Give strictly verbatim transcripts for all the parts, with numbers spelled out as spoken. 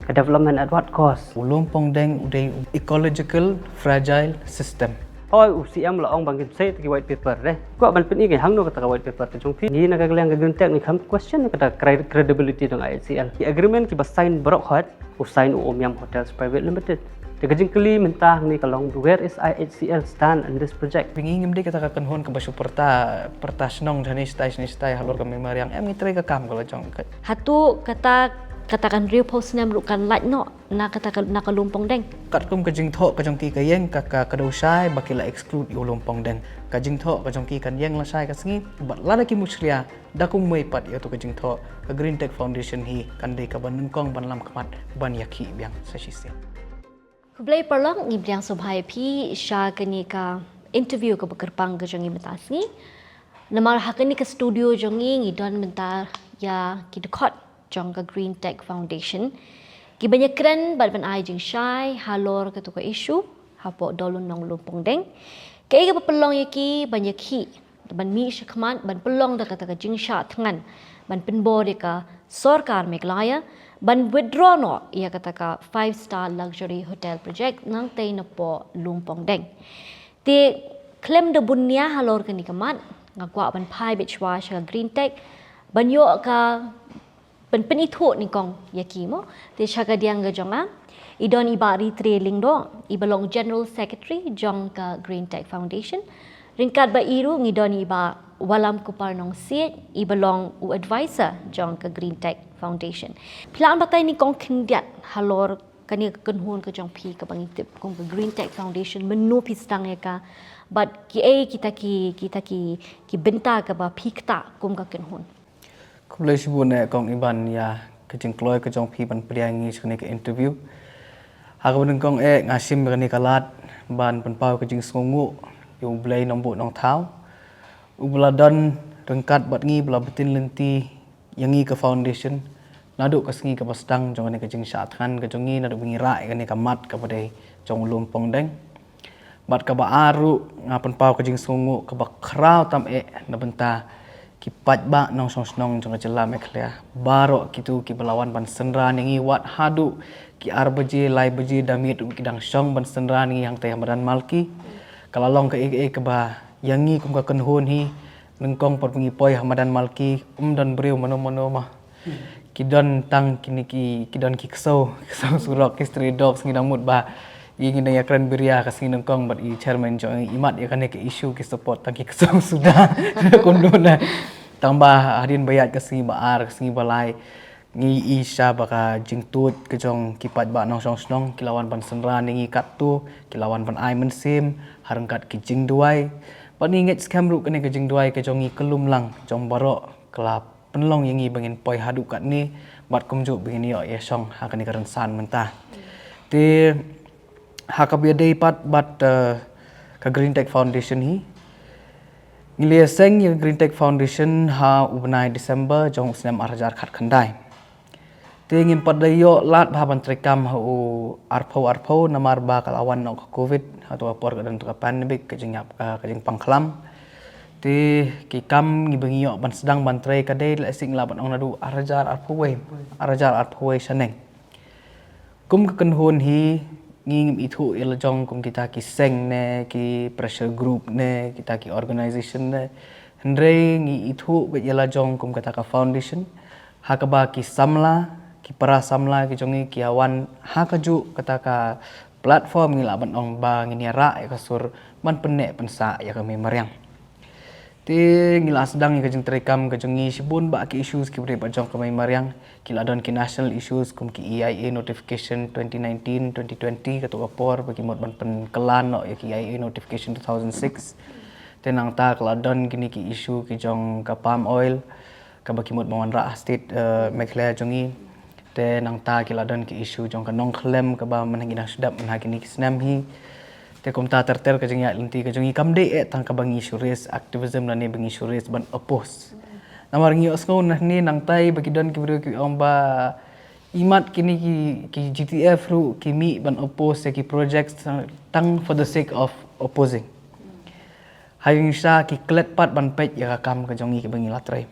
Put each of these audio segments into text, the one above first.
Development at what cost? U Lumpong Deng u dei u ecological fragile system. Hoi, u C M la ong ba ngin sei ta ki white paper de. Kwah ban pyni ngi hangno kata ka white paper ka jong phi. Ngi na ka liang ka Greentech ngi kham question kata cre-, credibility jong I H C L. Ki agreement kiba sign baroh hot, u sign u Omnium Hotels Private Limited. Te ka jingkylli mynta hangne ka long, where is I H C L stand in this project? Ba ngi ngim dei kata ka kynhun kaba shu pyrta, pyrta shnong shane shatai shane shatai halor ka Mei Mariang, em ngi trei ka kam ka la jong ka. Hato kata, kata ka hynriewphew snem ruh kan lait noh na kata ka, na ka Lumpong Deng? Katkum ka jingthoh ka jong ki ka ïeng ka, ka, ka dei shai ba ki la exclude ïa u Lumpong Deng. Ka jingthoh ka jong ki kan ïeng lashai ka sngi, bad lada ki mushlia da kumwei pat ïa tu ka jingthoh, ka Greentech Foundation hi kan dei kaba nyngkong ban lam khmat ban ïakhih biang sa shisien. Khublei paralok, ngi pdiang sngewbha ïa phi sha kane ka interview kaba kyrpang ka jong ngi mynta sngi. Namar ha kane ka studio jong ngi ngi don mynta ïa ki dkhot jong ka Greentech Foundation kiban ïakren bad ban ai jingshai halor katu ka issue hapoh Dolun Nong Lumpong Deng. Kaei kaba pynlong ïa ki ban ïakhih, ban mih shakhmat, ban pynlong da kata ka jingshah thngan, ban pynbor ïa ka sorkar Meghalaya ban withdraw noh ïa kata ka five star luxury hotel project nangtei napoh Lumpong Deng. Te khlem da bun nia halor kane ka mat, nga kwah ban phai beit shuwa sha ka Greentech ban ïoh ka pyn-, pynithuh nyngkong ïa ki mo. Te sha ka liang ka jong nga i don i Bah Ritre Lyngdoh, iba long General Secretary jong ka Greentech Foundation. Ryngkat bad i ruh ngi don i Bah Wallamkupar Nongsiej, iba long u advisor jong ka Greentech Foundation. Phi lah ban batai nyngkong khyndiat halor kane ka kynhun ka jong phi kaba ngi tip kum ka Greentech Foundation, mynno phi sdang ïa ka, bad kiei kita ki, kita ki, ki bynta kaba phi ktah kum ka kynhun? Khublei shibun eh Kong Iban ïa ka jingkloi ka jong phi ban pdiang ngi sha kane ka interview. Ha kaba nyngkong eh nga shim kane ka lad ban pynpaw ka jingsngewnguh ïa U Blei Nongbuh Nongthaw, uba la don ryngkat bad ngi, ba la btin lynti ïa ngi ka foundation naduh ka sngi kaba sdang jong kane ka jingshah thngan ka jong ngi, naduh ba ngi rah ïa kane ka mat kaba dei jong u Lumpong Deng. Bad kaba ar ruh, nga pynpaw ka jingsngewnguh kaba khraw tam eh na bynta ki paidbah nongshong shnong jong ka jylla Meghalaya baroh kito kiba la wan ban synran ïa ngi, wat haduh ki ar baje, lai baje da miet ruh ki dang shong ban synran ïa ngi hangtei ha Madan Malki. Ka la long kaei kaei kaba ïa ngi kum ka kynhun hi, nyngkong pat ba ngi poi ha Madan Malki, ym don briew mano mano ma. Ki don tang kine ki, ki don ki ksew, ksew surok, ki stray dogs, ngi dang mut ba ïa ngi dang ïakren biria ka sngi nyngkong bad i chairman jong ngi, imat ïa kane ka issue ki support tang ki ksew suda. Kumno na. Tang ba hadien ba ïaid ka sngi ba ar, ka sngi ba lai, ngi i sha ba ka jingtuid ka jong ki paidbah nongshong shnong, ki la wan ban synran ïa ngi katto, ki la wan ban ai mynsiem ha ryngkat ki jingduwai. Bad ngi ngeit skhem ruh kane ka jingduwai ka jong ngi ka lum lang jong baroh ka la pynlong ïa ngi ba ngin poi haduh katne, bad kumjuh ba ngin ïoh ïa shong ha kane ka rynsan mynta. Te ha kaba ïadei pat bad, eh, ka Greentech Foundation hi, ngi la ïaseng ïa ka Greentech Foundation ha u bnai December jong u snem ar hajar khatkhyndai. Te ngim pat da ïoh lad bha ban treikam ha u arphew arphew namar ba ka la wan noh ka covid, ha tu ka por ka don tu ka pandemic, ka jingïap, ka, ka jingpang khlam. Te ki kam ngi ba ngi ïoh ban sdang ban trei ka dei la sik la ban ong naduh ar hajar arphew wei, ar hajar arphew wei shaneng. Kum ka kynhun hi ngi ngim ithuh ïa la jong kum kita ki seng ne ki pressure group ne kita ki organization ne. Hynrei ngi ithuh beit ïa la jong kum kata ka foundation ha kaba ki samla, ki para samla ki jong ngi ki ïa wan ha kajuh kata ka platform, ngi lah ban ong ba ngin ïa rah ïa ka sur ban pynneh pynsah ïa ka Mei Mariang. Te ngi la sdang ïa ka jingtreikam ka jong ngi shibun bah ki issues kiba dei bad jong ka Mei Mariang. Ki la don ki national issues kum ki E I A notification twenty nineteen twenty twenty, kato ka por ba ki mut ban pynkylla noh ïa ki E I A notification two thousand six. Te nangta ka la don kine ki issue ki jong ka palm oil kaba ki mut ban wanrah ha state, eh, Meghalaya jong ngi. Te nangta ki la don ki issue jong ka nongkhlem kaba mynta ngi dang shu dap mynta kine ki snem hi. Te kumta ter ter ka jingïaid lynti ka jong ngi kam dei eh tang kaba ngi shu raise activism lane ba ngi shu raise ban oppose. Namar ngi ïohsngew nangne nangtai ba ki don ki briew ki ong ba imat kine ki, ki G T F ruh ki mih ban oppose ïa ki projects tang for the sake of opposing. Hynrei shisha ki klet pat ban peit ïa ka kam ka jong ngi kaba ngi la trei.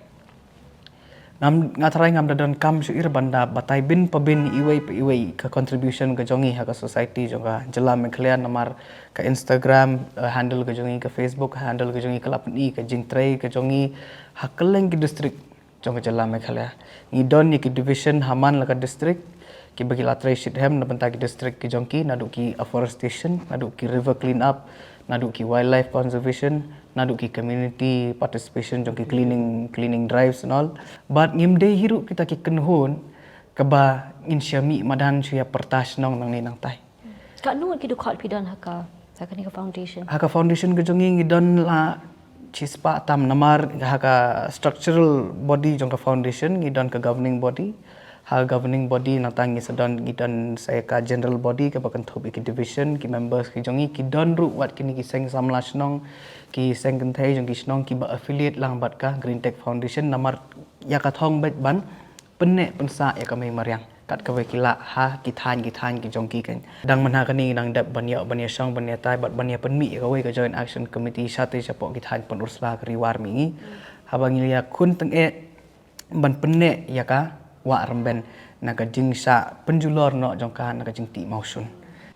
Ngam, nga tharai ngam da donkam shuh ïa ban da batai bin pa bin iwei pa iwei ka contribution ka jong ngi ha ka society jong ka jylla Meghalaya, namar ka Instagram, eh, handle ka jong ngi, ka Facebook handle ka jong ngi, ka la pyni ka jingtrei ka jong ngi ha kylleng ki district jong ka jylla Meghalaya. Ngi don ïa ki division ha man la ka district kiba ki la trei shitrhem na bynta ki district ki jong ki, naduh ki afforestation, naduh ki river clean up, naduh ki wildlife conservation, naduh ki community participation jong ki cleaning, cleaning drives and all. Bad ngim dei hi ruh kita ki kynhun kaba ngin sha mih madan shuh ïa pyrta shnong nangne nangtai. Katno ngut ki dkhot phi don ha ka, ha kane ka foundation? Ha ka foundation ka jong ngi ngi don la shispah tam, namar ha ka structural body jong ka foundation ngi don ka governing body. Ha ka governing body nangta ngi sa don, ngi don sa ïa ka general body kaba kynthup ïa ki division, ki members ki jong ngi, ki don ruh wat kine ki seng samla shnong, ki seng kynthei jong ki shnong kiba affiliate lang bad ka Green Tech Foundation, namar ïa ka thong beit ban pynneh pynsah ïa ka mei mariang kat kaba ki lah ha ki thaiñ ki thaiñ ki jong ki kan. Dang mynha kane ngi dang dep ban ïoh ban ïa shong ban ïa tai bad ban ïa pynmih ïa kawei ka Joint Action Committee shatei shapoh ki thaiñ Pynursla, ka Ri War, Mihngi, haba ngi ïa khun tyngeh ban pynneh ïa ka wah rymben na ka jingshah pynjulor noh jong ka na ka jingtih mawshun.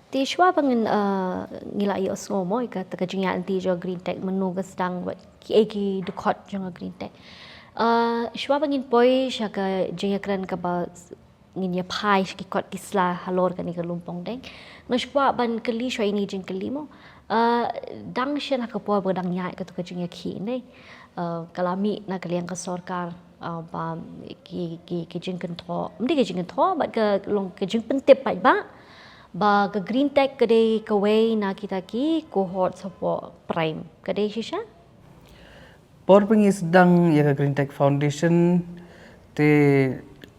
Te shuwa ba ngin, eh, ngi la ïohsngew mo ïa kata ka jingïaid lynti jong Green Tech, mynno ka sdang, wat kiei ki dkhot jong ka Green Tech. Eh, shuwa ba ngin poi sha ka jingïakren kaba s-, ngin ïa phai sha ki kot ki sla halor kane ka Lumpong Deng, nga sngewkwah ban kylli shuwa ïa ine i jingkylli mo. Eh, dang shen ha ka por ba dang ïaid kato ka jingïakhih ne, eh, ka la mih na ka liang ka sorkar, eh, ba ki, ki, ki jingkynthoh, ym dei ki jingkynthoh, bad ka long ka jingpyntip paidbah ba ka Green Tech ka dei kawei na kita ki cohort shapoh Prime. Ka dei shisha? Por ba ngi sdang ïa ka Green Tech Foundation, te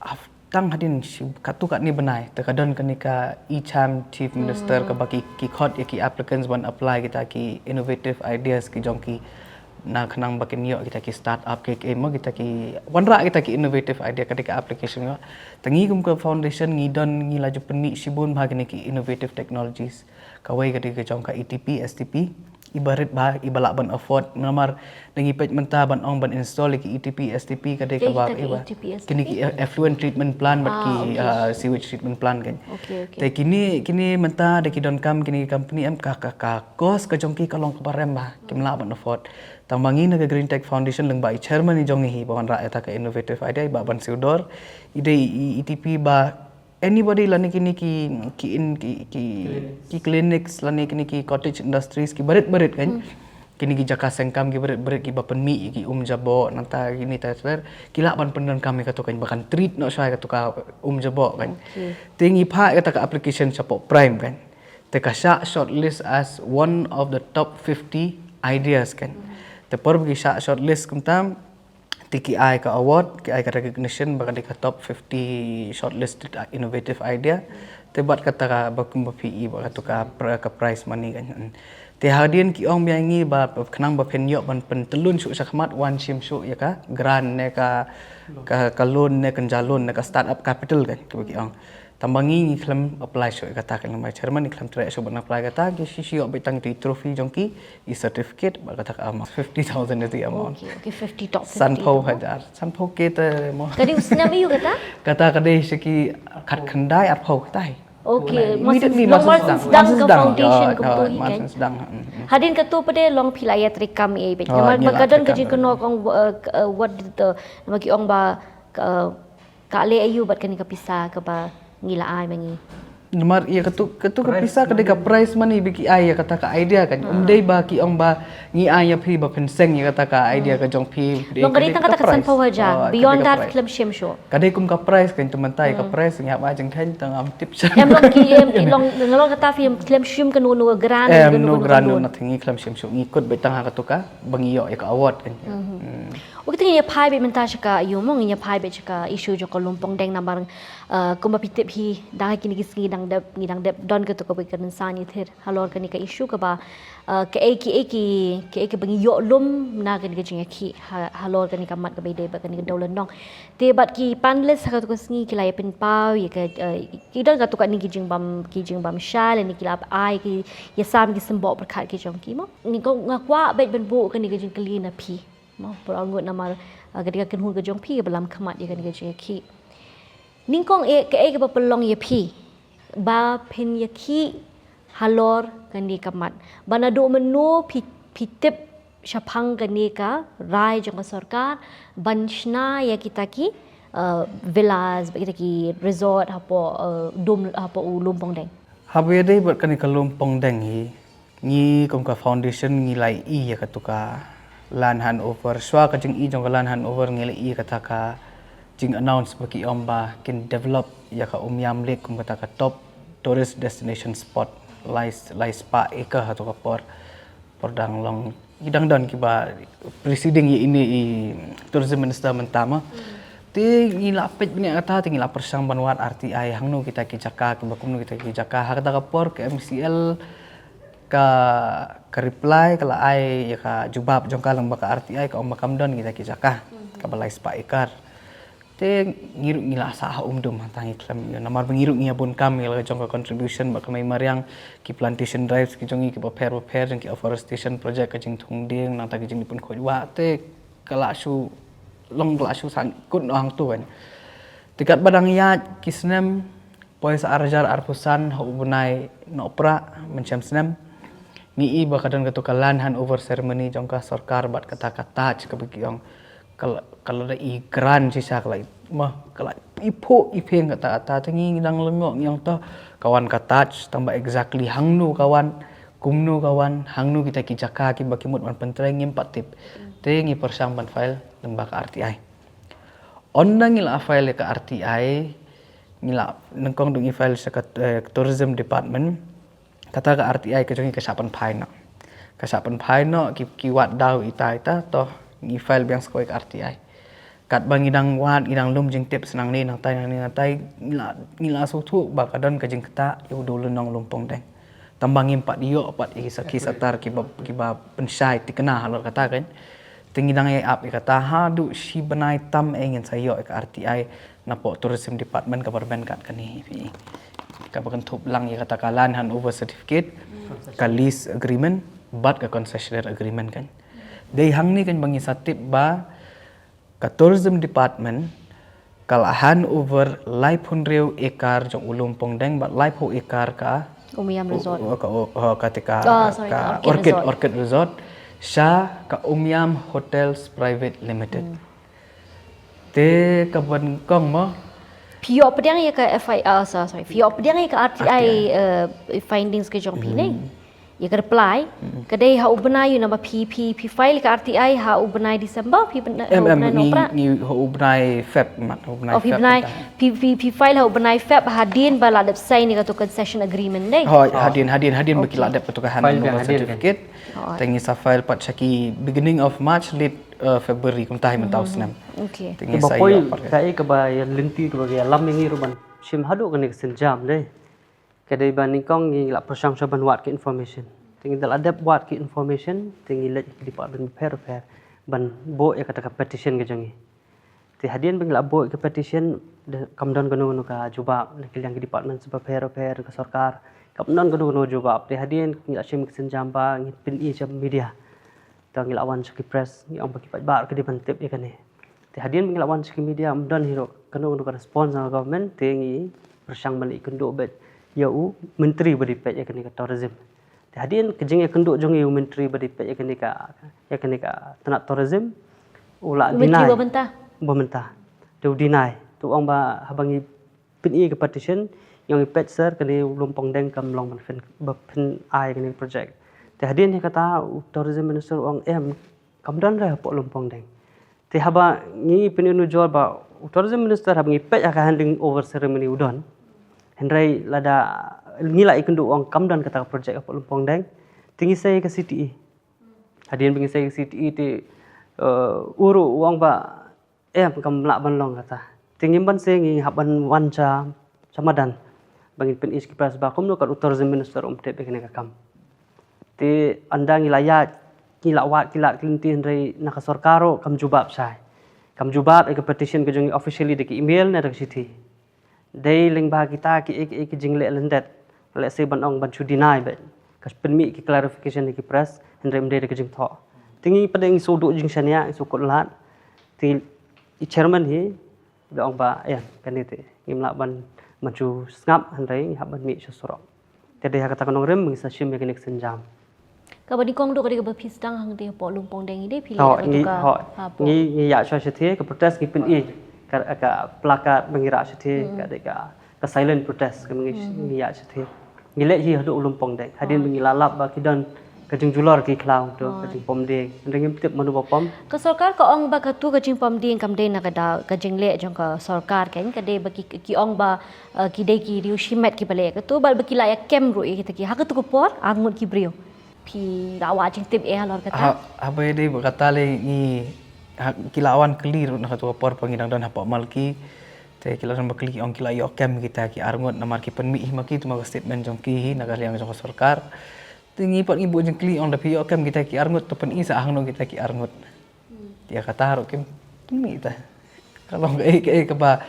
af-, tang hadien shi, katto katne bnai te ka don kane ka E-CHAM Chief Minister, hmm, kaba ki, ki khot ïa ki applicants ban apply kita ki innovative ideas ki jong ki, na khnang ba kin ïoh kita ki startup ki, ki, mo, kita ki wanrah kita ki innovative idea, ka dei ka application. Te ngi kum ka foundation ngi don, ngi la ju pynmih shibun bha kine ki innovative technologies. Kawei ka dei ka jong ka E T P, S T P, iba rit bha, iba lah ban afford. Namar da ngi peit mynta ban ong ban install ïa ki E T P, S T P, ka dei, kaei kaba, kita ki iba, E T P, S T P? Kine ki effluent treatment plant bad, ah, ki, okay, ah, sewage treatment plant kan. Okay, okay. Te kine, kine mynta da ki donkam kine ki company, em, ka, ka, ka cost ka jong ki ka long kaba rem bha, kim lah ban afford. Tang ba ngi na ka Green Tech Foundation lyngba i chairman i jong ngi hi ba wanrah ïa kata ka innovative idea, i Bah Bansiewdor, i dei i, i E T P ba anybody lane kine ki, ki in, ki, ki, ki clinics lane kine ki cottage industries kiba rit barit kan. Hmm. Kine ki jaka sengkam kiba rit barit kiba pynmih ïa ki um jaboh, nangta kine, ta ter, ki lah ban pyndonkam ïa kato kan, ba kan treat noh shwa ïa kato ka um jaboh kan. Okay. Te ngi phah ïa kata ka application shapoh Prime kan. Te ka shah shortlist as one of the top fifty ideas kan. Hmm. Te por ba ki shah shortlist kumta, te ki ai ka award, ki ai ka recognition ba ka dei ka top fifty shortlisted innovative idea. Te bad kata ka ba kum ba phi i ba kato ka pr-, ka prize money kan. Te hadien ki ong biang ïa ngi ba khnang ba phin ïoh ban pyntyllun shuh sha khmat, wan shim shuh ïa ka grant ne ka, ka, ka loan ne ka jingïaleh loan ne ka startup capital kan, kaba ki ong. Tang ba ngi ngi khlem apply shuh ïa kata, ka long ba chairman, ngi khlem treh shuh ban apply kata, ki shu shu ïoh beit tang itu i trophy jong ki, i certificate, bad kata ka amount fifty thousand ïa tu i amount. Okay, okay, fifty, top fifty. Sanphew hajar, sanphew K te mo. Ka dei u snem aiu kata? Kata ka dei sha ki khatkhyndai arphew kata hi. Okay, immediately, mar shu sdang, mar shu sdang ka foundation, kumto hi kan. Hadien kato pat de long phi la ïatrei kam ei beit. Namar ka don ka jingkynnoh kong, eh, what did the, namar ki ong ba ka, ka leh aiu bad kane ka pisa kaba ngi la ai ma ngi. Namar ïa kato, kato ka pisa ka dei ka prize money ba ki ai ïa kata ka idea kan. Ym dei ba ki ong ba ngi ai ïa phi ba phin seng ïa kata ka idea ka jong phi. Long ka dei tang kata ka sanphew hajar. Beyond that khlem shim shuh. Ka dei kum ka prize kan, te mynta ïa ka prize ngi hap ai jingkheiñ tang ngam tip shuh. Em long ki, em ki long, long kata phi khlem shim kano kano grant, kano kano grant, nothing, ngi khlem shim shuh, ngi kut beit tang ha kato ka ba ngi ïoh ïa ka award kan. Okay, te ngin ïa phai beit mynta sha ka, aiu mo, ngin ïa phai beit sha ka issue jong ka Lumpong Deng namar, eh, kumba phi tip hi, dang ha kine ki sngi dang dep, ngi dang dep don kato kawei ka rynsan ïathir halor kane ka issue kaba, eh, kaei, kiei ki, kiei kiba ngi ïoh lum na kane ka jingïakhih ha, halor kane ka mat kaba ïadei bad kane ka dewlynnong. Te bad ki panelist ha kato ka sngi ki la ïa pynpaw ïa ka, eh, ki don kato katne ki jingbym, ki jingbymshai lane ki la ai ki ïasam ki symboh pyrkhat ki jong ki mo. Ngi ko, nga kwah beit ban buh kane ka jingkylli na phi. Mo, para ngut namar Ka dei ka kynhun ka jong phi kaba lam khmat ïa kane ka jingïakhih. Nyngkong eh, kaei kaba pynlong ïa phi ba phin ïakhih halor kane ka mat? Ba naduh mynno phi, phi tip shaphang kane ka rai jong ka sorkar ban shna ïa kita ki, eh, villas, kita ki resort hapoh, eh, dum, hapoh u Lum Pongdeng? Haba ïadei bad kane ka Lum Pongdeng hi, ngi kum ka foundation ngi la ïohi ïa katu ka land handover. Shuwa ka jingïohi jong ka land handover ngi la ïohi kata ka jing announce ba ki ong ba kin develop ïa ka Umiam Lake kum kata ka top tourist destination spot, lai, lai spah acre hatu ka por. Por dang long, ngi dang don kiba preceding ïa ine i tourism minister mynta ma. Te ngi la peit bniah kata, te ngi la pyrshang ban wad R T I hangno kita ki jaka, kiba kumno kita ki jaka. Ha kata ka por ka M C L ka, ka reply, ka la ai ïa ka jubab jong ka lyngba ka R T I, ka ong ba kam don kita ki jaka kaba lai spah acre. Te ngi ruh ngi la sah ha um dum, hangta ngi khlem ïoh, namar ba ngi ruh ngi ïa bun kam ïa la ka jong ka contribution bad ka mei mariang, ki plantation drives ki jong ngi kiba pher ba pher, jong ki afforestation project, ka jingthung dieng, nangta ki jingpynkhuid wah, te ka la shu long, ka la shu sangkut noh hangtu kan. Te katba dang ïaid ki snem, poi sa ar hajar arphew san ha u bnai Nohprah mynshem snem, ngi ïohi ba ka don katu ka land handover ceremony jong ka sorkar bad kata ka Taj kaba ki ong ka la, ka la da i grant shisha, ka la i, ma, ka la i phuh i phieng kata kata. Te ngi dang lyngngoh ngi ong to ka wan ka Taj, tangba exactly hangno ka wan, kumno ka wan, hangno kita ki jaka kiba ki mut ban pyntrei, ngim pat tip. Te ngi pyrshang ban file lyngba ka R T I. Ynda ngi la file ïa ka R T I, ngi la, nyngkong duh ngi file sha ka, eh, tourism department. Kata ka R T I ka jong ngi ka shah pynphai noh. Ka shah pynphai noh, ki, ki wad daw ita ita, to ngi file biang sa kawei ka R T I. Katba ngi dang wad, ngi dang lum jingtip sa nangne nangtai, nangne nangtai, ngi la, ngi la sngewthuh ba ka don ka jingktah ïa u dewlynnong Lum Pongdeng. Tangba ngim pat ïoh pat ïa ki sakhi satar kiba, kiba pynshai thikna halor kata kan. Te ngi dang ïai ap ïa kata, haduh shi bnai tam eh ngin sa ïoh ïa ka R T I napoh tourism department kaba rben kat kane hi. Kaba kynthup lang ïa kata ka land handover certificate, ka lease agreement bad ka concessionaire agreement kan. Dei hangne kan ba ngi sa tip ba ka tourism department ka la handover laiphew hynriew acre jong u Lum Pongdeng bad laiphew acre ka Umiam Resort. U, u, ka, u, u, ka te ka, Oh, sorry, ka Orchid Orchid Resort. Resort sha ka Umiam Hotels Private Limited. Hmm. Te kaba nyngkong mo. Phi ïoh pdiang ïa ka F I, ah, sorry, sorry. Phi ïoh pdiang ïa ka R T I, R T I. Eh, findings ka jong phi ne? Hmm. Ïa ka reply. Hmm. Ka dei ha u bnai, ïoh naba phi, phi, phi file ka R T I ha u bnai December, phi bnai, ha Em, u em, bnai ngi, Nohprah? Ngi ha u bnai Feb, mat, ha u bnai Oh, phi Feb bnai, kata. Phi, phi, phi file ha u bnai Feb, hadien ba la dep sign ïa katu concession agreement dei? Hooid, Oh. hadien, hadien, hadien ba ki Okay. la dep katu ka File handover biang hadien kan? certificate. Hooid. Te ngi sa file pat sha ki beginning of March, late, uh, February, kumta hi mynta u Mhm. snem. Okay. Te ngi Te ba sa poi ïoh pat ka. kaei kaba ïa lynti kaba ïa lam ïa ngi ruh ban shim haduh kane ka sienjam dei. Ka dei ba nyngkong ngi la pyrshang shuwa ban wad ki information. Te ngi da la dep wad ki information, te ngi leit ki department bapher bapher ban buh ïa kata ka petition ka jong ngi. Te hadien ba ngi la buh ïa ka petition, de, kam don kano kano ka jubab na ki liang ki department bapher bapher ka sorkar. Kam don kano kano jubab. Te hadien ngi la shim ki sienjam ba ngi pyni sha media. Te ngi la wan sha ki press, ngi ong ba ki paidbah ki dei ban tip ïa kane. Te hadien ba ngi la wan sha ki media, ym don hi ruh kano kano ka response na government, te ngi pyrshang ban ïakynduh bad ïa u myntri ba dei peit ïa kane ka tourism. Te hadien ka jingïakynduh jong ngi u myntri ba dei peit ïa kane ka, ïa kane ka tnat tourism, u la U myntri deny. Ba mynta? Ba mynta. Te u deny. Te u ong ba haba ngi pyni ka petition, ïa ngi peit sir, kane u Lum Pongdeng kam long ban pyn, ba pyn-ai kane ka project. Te hadien ïa kata u tourism minister u ong em, kam don re hapoh Lum Pongdeng. Te haba ngi pyni nujor ba u tourism minister haba ngi peit ha ka handing over ceremony u don. Hynrei lada ngi la ïakynduh u ong kam don kata ka project hapoh Lum Pongdeng. Te ngi sei ka C T E. Hadien ba ngi sei ka C T E te, eh, u ruh u ong ba em, kam lah ban long kata. Te ngim banse ngi hap ban wan sha, sha madan. Ba ngin pyni sha ki press ba kumno kat u tourism minister um tip ïa kane ka kam. Te ynda ngi la ïaid, ngi la wad ki lad ki lynti hynrei na ka sorkar ruh kam jubab shai. Kam jubab ïa ka petition ka jong ngi officially da ki email ne da ka shithi. Dei lyngba kita kiei kiei ki jingleh lyndet. Lehse ban ong ban shu deny beit. Ka pynmih ki clarification ïa ki press, hynrei ym dei da ka jingthoh. Te ngi pat ngi shu duh jingshaniah, ngi shu kut lad. Te i chairman hi da ong ba, eh, kane te ngim lah ban, ban shu sngap, hynrei ngi hap ban mih sha surok. Te dei ha kata ka nongrim ba ngi sa shim ïa kane ka sienjam. Kaba nyngkong ruh ka dei kaba phi sdang hangtei hapoh Lumpongdeng hi, dei phi leh ïa katu ka, ha, ngi, ngi ïa shuwa shatei ka protest, ngi pyni ka, ka placard ba ngi rah shatei, ka dei ka, ka silent protest, ka ngi, ngi ïa shatei. Ngi leh hi haduh Lumpongdeng. Hadien ba ngi la lap ba ki don ka jingjulor ki khlaw, to ka jingpom dieng. Hynrei ngim tip mano ba pom. Ka sorkar ka ong ba katu ka jingpom dieng kam dei na ka daw ka jingleh jong ka sorkar, kan, ka dei ba ki, ki ong ba, eh, ki dei ki riew shimet kiba leh katu, bad ba ki la ïa kem ruh ïa kita ki, ha katu ka por arngut ki briew. Phi la wad jingtip eh halor kata? Ha, haba ïadei bad kata lei ngi, ha, ki la wan kylli ruh na katu ka por ba ngi dang don hapoh Malki. Te ki la don ba kylli, ki ong ki la ïoh kem kita ki arngut namar ki pynmih hi ma ki, te ma ka statement jong ki hi na ka liang jong ka sorkar. Te ngi pat ngi buh jingkylli, ong da phi ïoh kem kita ki arngut, to pyni sa hangno kita ki arngut. Te ïa kata ruh kim, kim mih ta. Ka long kaei kaei kaba,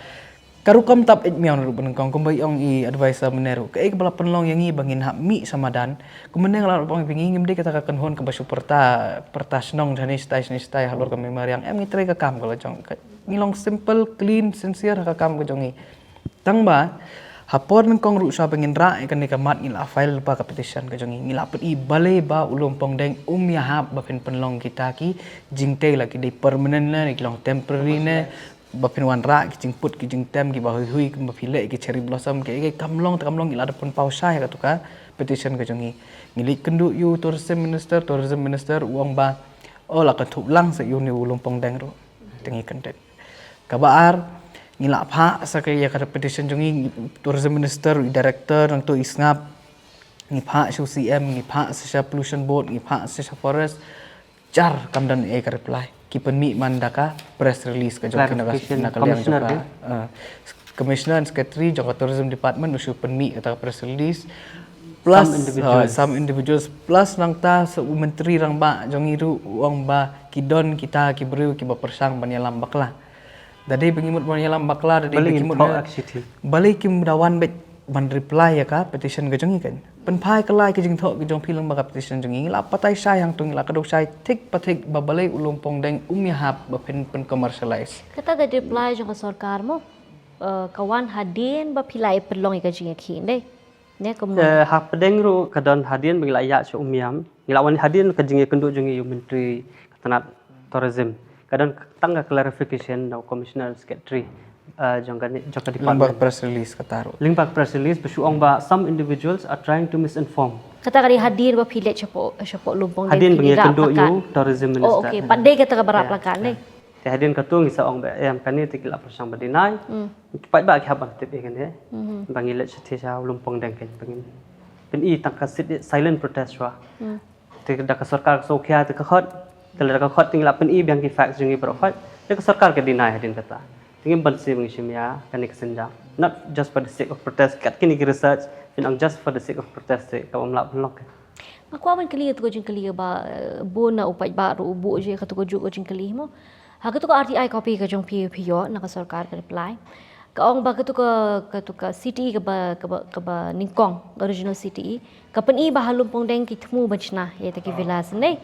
ka rukom tap eit miaw ruh ba nyngkong, kumba i ong i adviser mynne ruh. Kaei kaba la pynlong ïa ngi ba ngin hap mih sha madan. Kumba mynne nga la ruh ba ong ïa phi, ngi ngim dei kata ka kynhun kaba shu pyrta, pyrta shnong shane shatai shane shatai halor ka mei mariang. Em, ngi trei ka kam ka la jong ka, ngi long simple, clean, sincere ha ka kam ka jong ngi. Tang ba ha por nyngkong ruh shuwa ba ngin rah ïa kane ka mat, ngi la file lypa ka petition ka jong ngi, ngi la pyni balei ba u Lumpongdeng um ïahap ba phin pynlong kita ki jingtei, la ki dei permanent ne, ki long temporary ne, ba phin wanrah ki jingput ki jingtem kiba hui hui, kumba phi leh ki cherry blossom, ki, ki kam long te kam long, ngi la da pynpaw shai ha katu ka petition ka jong ngi. Ngi leit kynduh ïa u tourism minister, tourism minister u ong ba, oh, la kynthup lang sa ïa une u Lumpongdeng ruh. Te ngi kyndit. Kaba ar, ngi la phah sa ka ïa ka petition jong ngi, tourism minister, i director, nangta i sngap. Ngi phah sha u C M, ngi phah sa sha pollution board, ngi phah sa sha forest. Jar kam don ei ka reply. Ki pynmih man da ka press release ka jong ki na ka, na ka liang jong ka, eh, commissioner and secretary jong ka tourism department u shu pynmih kata ka press release. Plus, some individuals, eh, some individuals, plus nangta sa u Myntri Rangbah jong ngi ruh u ong ba ki don kita ki briew kiba pyrshang ban ïalam bakla. Da dei ba ngi mut ban ïalam bakla, da dei ba ngi mut, balei kim da wan beit ban reply ïa ka petition ka jong ngi, kan. Pynphai kylla ki jingthoh ki jong phi lyngba ka petition jong ngi, ngi la batai shai hangto, ngi la kdew shai thik pa thik ba balei u Lumpongdeng um ïahap ba phin pyn commercialize. Kata ka reply jong ka sorkar mo, eh, ka wan hadien ba phi la ïa pynlong ïa ka jingïakhih, dei? Ne kumno? Eh, hapdeng ruh ka don hadien ba ngi la ïaid sha Umiam. Ngi la wan hadien ka jingïakynduh jong ngi ïa u Myntri ka tnat tourism. Ka don tang ka clarification na u commissioner secretary, eh, jong ka, jong ka department. Lyngba ka press release kata ruh. Lyngba ka press release ba shu ong ba some individuals are trying to misinform. Kata ka dei hadien ba phi leit shapoh, shapoh Lumpongdeng, hadien ba ngi ïakynduh ïa u tourism minister. Oh, okay. Pat dei kata kaba rah plakat ne. Te hadien katu ngi sa ong ba em kane te ki la pyrshang ba deny. Paidbah ki hap ban tip ïa kane. Ba ngi leit shatei sha Lumpongdeng, kan, ba ngin pyni tang ka sit-, silent protest shuwa. Te da ka sorkar ka sngewkhia te ka khot. Te lada ka khot te ngi la pyni biang ki facts jong ngi baroh khoit. Te ka sorkar ka deny hadien kata. Te ngim banse ba ngi shim ïa kane ka sienjam. Not just for the sake of protest. Kat kine ki research, phin ong just for the sake of protest te ka bym lah ban long. Nga kwah ban kylli katu ka jingkylli kaba, eh, bun na u paidbah ruh u buh jingkylli katu ka juh ka jingkylli mo. Ha katu ka R T I copy ka jong phi, phi ïoh na ka sorkar ka reply. Ka ong ba katu ka, katu ka C T E kaba, kaba, kaba nyngkong, original C T E. Ka pyni ba ha Lumpongdeng ki thmu ban shna ïa kita ki villas ne.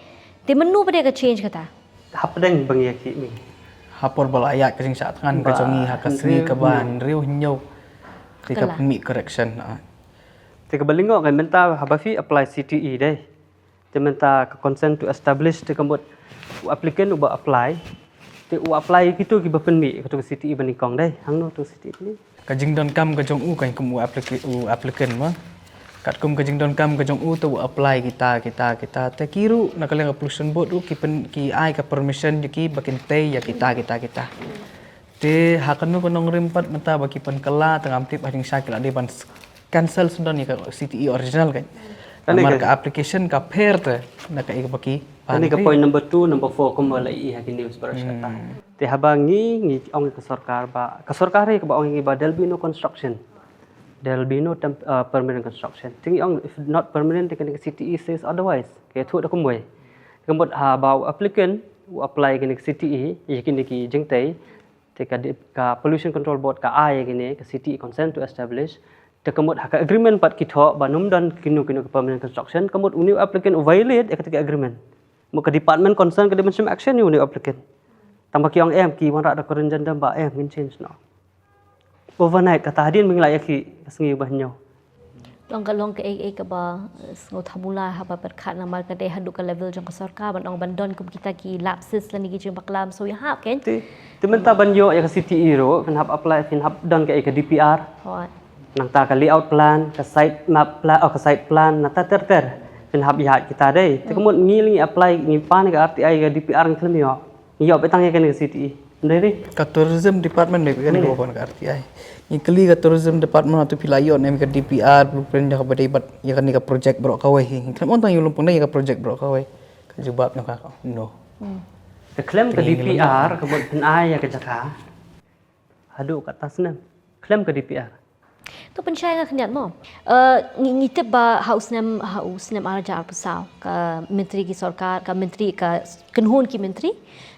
Te mynno pat ka change kata? Hapdeng ba ngi ïakhih mynne. Ha por ba la ïaid ka jingshah thngan ka jong ngi ha ka sngi kaba hynriew hynñiew. Te ka pynmih correction, ah. Te kaba lyngngoh ka mynta haba phi apply C T E dei. Te mynta ka consent to establish te ka mut u applicant uba apply. Te u apply ïa kitu kiba pynmih, katu ka C T E ba nyngkong dei. Hangno tu C T E pynmih? Ka jingdonkam ka jong u kan kum u applica-, u applicant mo. Katkum ka jingdonkam ka jong u te u apply kita, kita, kita. Te ki ruh na ka liang ka pollution board ruh ki pyn-, ki ai ka permission ïa ki ba kin tei ïa kita, kita, kita. Te ha kano kano ka nongrim pat mynta ba ki pynkylla te ngam tip ha jingshisha ki la dei ban s-, cancel sngewdon ïa ka C T E original kan. Namar ka application ka pher te na kaei kaba ki pan. Kane ka point number two, number four kumba la ïohi ha ki news baroh shi katta. Te haba ngi, ngi ong ïa ka sorkar ba, ka sorkar hi kaba ong ïa ngi ba there'll be no construction. There'll be no temp-, uh, permanent construction. Te ngi ong if not permanent te kane ka C T E says otherwise. Ka ïathuh da kumwei. Te ka mut haba u applicant u apply kane ka C T E ïa kine ki jingtei. Te ka dei, ka Pollution Control Board ka ai ïa kine ka C T E consent to establish. Te ka mut ha ka agreement pat ki thoh ba ym don kino kino ka permanent construction, ka mut une u applicant u violate ïa kata ka agreement. Mut ka department concern ka dei ban shim action ïa une u applicant. Tang ba ki ong em, ki wanrah da ka rynjandam ba em, ngin change noh. Overnight, kata hadien ba ngi la ïakhih, ka sngi ba hynñiew. Long ka long kaei kaei kaba, eh, sngewthuh mula haba pyrkhat namar ka dei haduh ka level jong ka sorkar ban ong ban don kum kita ki lapses lane ki jingbakla ym sngewhap kein. Te, te mynta ban ïoh ïa ka C T E ruh, phin hap apply, phin hap don kaei ka D P R. Hooid. Nangta ka layout plan, ka site map plan, oh, ka site plan, nangta ter ter. Phin hap ïaid kita dei. Te ka mut ngi, ngi apply, ngi pan ka R T I, ka D P R ngi khlem ïoh. Ngi ïoh beit tang ïa kane ka C T E. Ym dei re? Ka tourism department dei kane ka, wan ka R T I. Ngi kylli ka tourism department, hato phi la ïoh ne em ka D P R blueprint ïa kaba dei bad ïa kane ka project baroh kawei hi. Ngi khlem ong tang ïa u lympung, dei ïa ka project baroh kawei. Ka jubab na ka, no. Te khlem ka D P R, ka mut phin ai ïa ka jaka haduh katta snem. Khlem ka D P R. To pynshai nga khyndiat mo. Eh, ngi, ngi tip ba ha u snem, ha u snem ar hajar arphew saw, ka myntri ki sorkar, ka myntri, ka kynhun ki myntri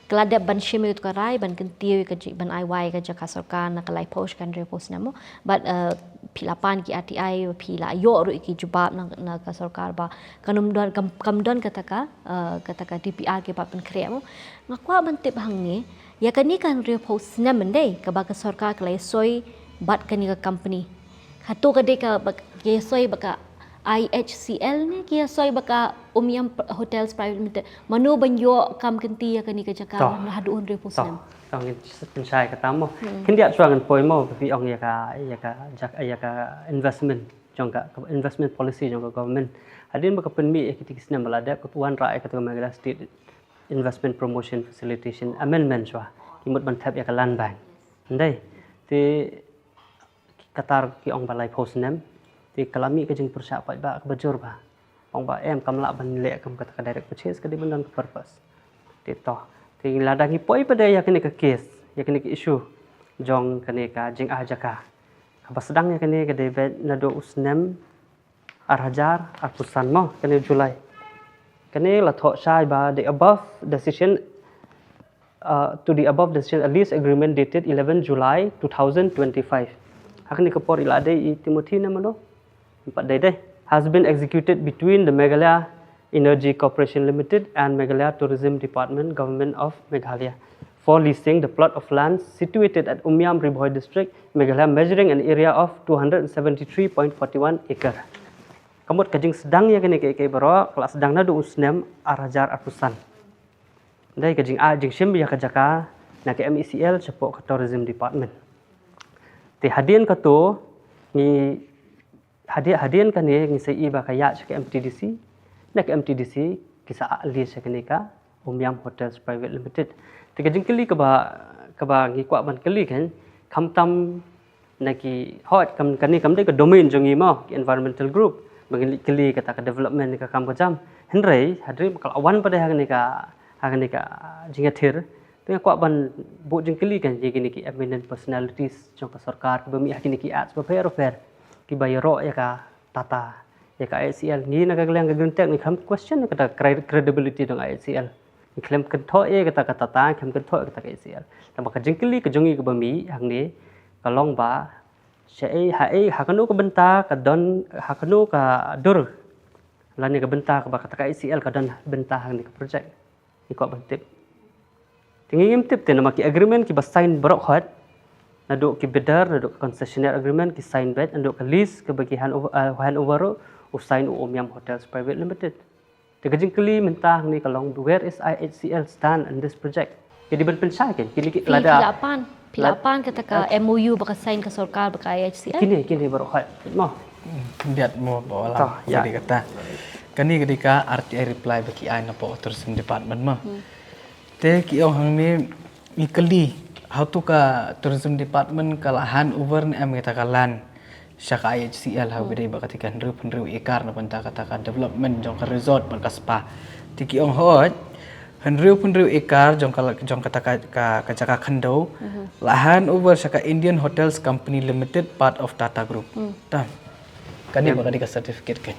ka la dep ban shim ïa ka rai ban kyntiew ïa ka ji-, ban ai wai ïa ka jaka sorkar na ka laiphew sha ka hynriewphew snem mo. Bad, eh, phi la pan ki R T I, phi la ïoh ruh ïa ki jubab na, na ka sorkar ba kan ym don, kam, kam don kata ka, eh, kata ka D P R kiba pynkhreh mo. Nga kwah ban tip hangne, ïa kane ka hynriewphew snem, ym dei, kaba ka sorkar ka la ïasoi bad kane ka company. Hato ka dei kaba ki ïasoi bad ka I H C L ne ki ïasoi bad ka Umiam P-, Hotels Private Limited? Mano ban ïoh kam kynti ïa kane ka jaka, to, haduh hynriewphew snem? To, ngin pynshai kata mo. Hmm. Khyndiat shuwa ngan poi mo, ba phi ong ïa ka, ïa ka jak-, ïa ka investment jong ka, ka investment policy jong ka government. Hadien ba ka pynmih ïa kita ki snem ba la dep, ka wanrah ïa kata ka Meghalaya State Investment Promotion Facilitation Amendment shuwa. Ki mut ban thep ïa ka Land Bank. Ym dei. Te katta ki ong ba laiphew snem. Te ka la mih ka jingpyrshah paidbah kaba jur bha. Ong ba em, kam lah ban leh kum kata ka direct purchase, ka dei ban don ka purpose. Te to. Te lada ngi poi pat ïa kane ka case, ïa kane ka issue jong kane ka jingai jaka. Kaba sdang ïa kane ka dei beit naduh u snem ar hajar arphew san mo, kane u July. Kane la thoh shai ba the above decision, uh, to the above decision, a lease agreement dated eleven July two thousand twenty-five. Ha kane ka por i la dei i Timothy ne mano? Em pat dei dei. Has been executed between the Meghalaya Energy Corporation Limited and Meghalaya Tourism Department, Government of Meghalaya, for leasing the plot of land situated at Umiam, Ri Bhoi District, Meghalaya, measuring an area of two hundred seventy-three point four one acre. Ka mut ka jingsdang ïa kane kaei kaei baroh ka la sdang naduh u snem ar hajar arphew san. Dei ka jingai jingshim ïa ka jaka na ka M E C L shapoh ka Tourism Department. Te hadien kato ngi, hadien, hadien kane ngi sa ïohi ba ka ïaid sha ka M T D C, na ka M T D C ki sa ai lease sha kane ka Umiam Hotels Private Limited. Te ka jingkylli kaba, kaba ngi kwah ban kylli kan, khamtam na ki, hooid, kam, kane kam dei ka domain jong ngi mo, ki environmental group, ba ngin leit kylli kata ka development ka kam ka jam. Hynrei hadien ba ka la wan pat ha kane ka, ha kane ka jingïathir, te nga kwah ban buh jingkylli kan ïa kine ki eminent personalities jong ka sorkar kiba mih ha kine ki acts bapher bapher, kiba ïaroh ïa ka Tata, ïa ka I H C L. Ngi na ka liang ka Greentech ngi khlem question ïa kata cre-, credibility jong I H C L. Ngi khlem kynthoh ïa kata ka Tata, ngi khlem kynthoh ïa kata ka I H C L. Tangba ka jingkylli ka jong ngi kaba mih hangne ka long ba shaei, haei, ha kano ka bynta ka don, ha kano ka dur lane ka bynta kaba kata ka I H C L ka don bynta hangne ka project. Ngi kwah ban tip. Te ngi ngim tip te namar ki agreement kiba sign baroh hooid. Naduh ki bidder, naduh ki concessionaire agreement ki sign beit, naduh ka lease kaba ki hand over, uh, hand over ruh u sign u Umiam Hotels Private Limited. Te ka jingkylli mynta hangne ka long, where is I H C L stand in this project? Ki dei ban pynshai kan, kine ki, phi, lada phi la pan, phi la pan kata ka M O U ba ka sign ka sorkar bad ka I H C L? Kine, kine baroh hooid mo. Hmm, khyndiat mo ba la. To, ïa. Kane kata. Kane ka dei ka R T I reply ba ki ai na pdeng Tourism Department mo. Hmm. Te ki ong hangne, ngi kylli, hato ka Tourism Department ka la hand over ne em kata ka land sha ka I H C L, ha, hmm, ba dei ba kata ka hynriewphew hynriew acre na bynta kata ka development jong ka resort bad ka spa. Te ki ong hooid, hynriewphew hynriew acre jong ka, jong kata ka, ka, ka jaka khyndew, mhm, la hand over sha ka Indian Hotels Company Limited, part of Tata Group. Hmm. Te kane, yep, ba ka dei ka certificate kan.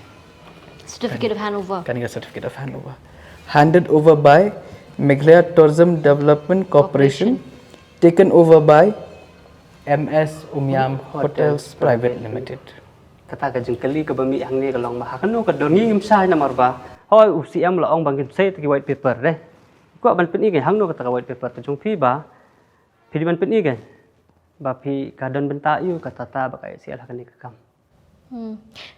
Certificate of handover. Kane ka certificate of handover. Handed over by Meghalaya Tourism Development Corporation, Corporation, taken over by M S Umiam Hotels Private Limited. Kata ka jingkylli kaba mih hangne ka long ba ha kano ka dur, ngi ngim shai namar ba hooid u C M la ong ba ngin sei ïa ki white paper dei. Kwah ban pyni kein hangno kata ka white paper ka jong phi ba phi dei ban pyni kein ba phi ka don bynta ïa ka tata ba ka ïa sih la kane ka kam. Hmm.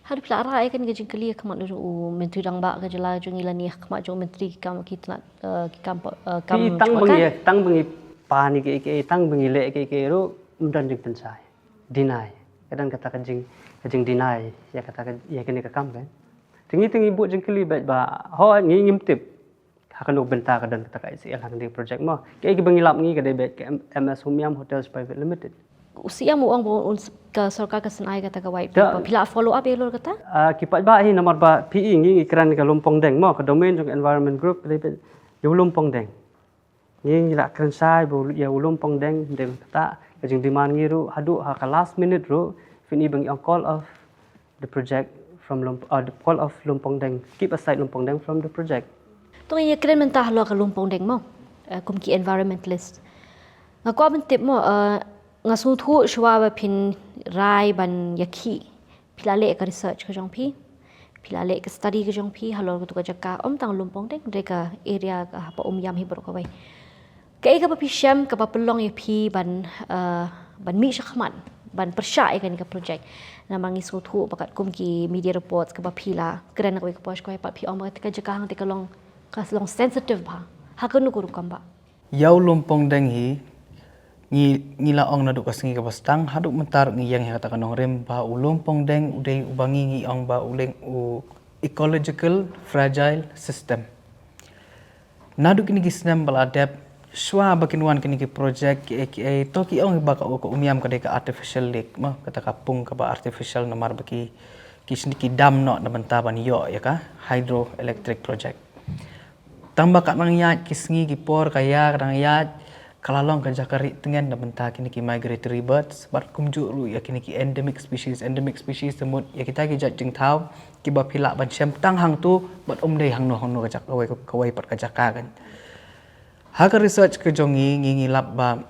Haduh phi la rah ïa kane ka jingkylli ha khmat u Myntri Rangbah ka jylla jong ngi lane ha khmat jong u Myntri ki kam ki tnat eh, ki kam eh, kam. Phi tang ba ngi tang ba ngi pan ïa ki ki tang ba ngi leh ki ki ruh ym don jingpynshai. Deny. Ka don kata ka jing ka jing deny ïa kata ka ïa kane ka kam kan. Te ngi te ngi buh jingkylli bad ba ho ngi ngim tip ha kano ka bynta ka don kata ka I C L ha kane ka project mo. Kaei kaba ngi lap ngi ka dei bad ka M- M S Umïam Hotels Private Limited. U Siem u ong ba un ka sorkar ka sngewai kata ka white paper. Phi la follow up ïa lor kata? Ah, ki paidbah hi namar ba P E ngi ngi kren ka Lumpong Deng mo ka domain jong environment group ka dei bad ïa u Lumpong Deng. Ngi ngi la kren shai ba u ïa u Lumpong Deng deng kata ka jingdemand ngi ruh haduh ha ka last minute ruh phin i ba ngi ong call off the project from Lump, uh, the call of Lumpong Deng. Keep aside Lumpong Deng from the project. To ngi kren mynta halor ka Lumpong Deng mo. Uh, kum ki environmentalist. Nga kwah ban tip mo uh, nga sngewthuh shuwa ba phin rai ban ïakhih. Phi la leh ka research ka jong phi. Phi la leh ka study ka jong phi halor katu ka jaka ym tang Lumpong Deng dei ka area ka hapa Umïam hi baroh kawei. Kaei kaba phi shem kaba pynlong ïa phi ban uh, ban mih shakhmat ban pyrshah ïa kane ka project. Namar ngi sngewthuh ba katkum ki media reports kaba phi la kren na kawei ka por sha kawei pat phi ong ba ka jaka hangtei ka long ka long sensitive bha. Ha kano ka rukom ba. Ïa u Lumpong Deng hi ngi ngi la ong naduh ka sngi kaba sdang haduh mynta ruh ngi ïeng ïa kata ka nongrim ba u Lumpong Deng u dei uba ngi ngi ong ba u leng u ecological fragile system. Naduh kine ki snem ba la dep shuwa ba kin wan kine ki project kiei kiei to ki ong ba ka umïam ka dei ka artificial lake mo kata ka pung kaba artificial namar ba ki ki shni ki dam noh na bynta ban ïoh ïa ka hydroelectric project. Tang ba ka nang ïaid ki sngi ki por ka ïa ka nang ïaid ka la long ka jaka rieh tngen na bynta kine ki migratory birds bad kumjuh ruh ïa kine ki endemic species endemic species te mut ïa kita ki jait jingthaw kiba phi lah ban shem tang hangtu bad um dei hangno hangno ka jaka kawei kawei pat ka jaka kan. Ha ka research ka jong ngi ngi ngi lap ba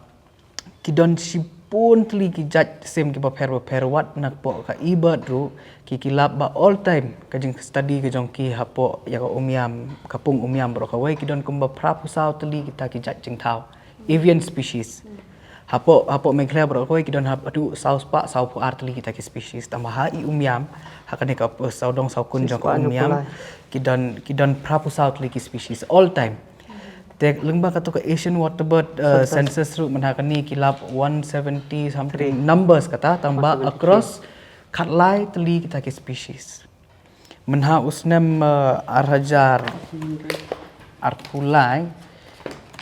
ki don shibun tylli ki jait sim kiba pher ba pher wat na kpoh ka ebird ruh ki ki lap ba all time ka jing study ka jong ki hapoh ïa ka umïam ka pung umïam baroh kawei ki don kumba phra phew saw tylli kita ki jait jingthaw avian species. Hapoh hapoh Meghalaya baroh kawei ki don haduh saw spah saw phew ar tylli kita ki species tang ba ha i umïam ha kane ka sawdong sawkun jong ka umïam ki don ki don phra phew saw tylli ki species all time. Te lyngba katu ka Asian waterbird uh, census ruh mynha kane ki lap one seventy something numbers kata tang ba across khatlai tylli kita ki species. Mynha u snem uh, ar hajar arphew lai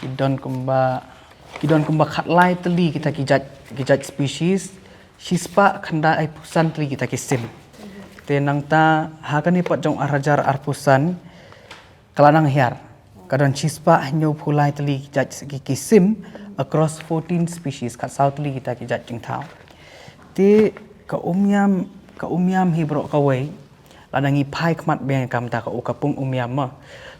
ki don kumba ki don kumba khatlai tylli kita ki jait ki jait species shispah khyndai ai phew san tylli kita ki sim. Te nangta ha kane pat jong ar hajar arphew san ka la nang hiar ka don shispah hynñiew phew lai tylli ki jait ki ki sim across fourteen species khatsaw tylli kita ki jait jingthaw. Te ka umïam ka umïam hi baroh kawei lada ngi phai khmat biang ka mynta ka u ka pung umïam ma.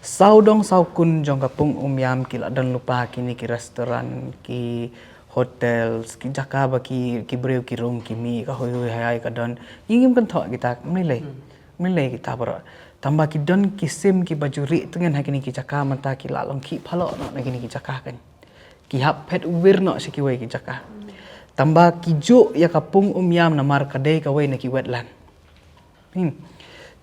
Sawdong sawkun jong ka pung umïam ki la don lypa kine ki restaurant ki hotels ki jaka ba ki ki briew ki rung ki mih ka hui hui hai hai ka don. Ngi ngim kynthoh kita mlilei. Mlei kita baroh. Tang ba ki don ki sim kiba ju rieh tngen ha kine ki jaka mynta ki la long khih phalok noh na kine ki jaka kan. Ki hap phet wir noh sha kiwei ki jaka. Tang ba ki juh ïa ka pung umïam namar ka dei kawei na ki wetland. Hmm.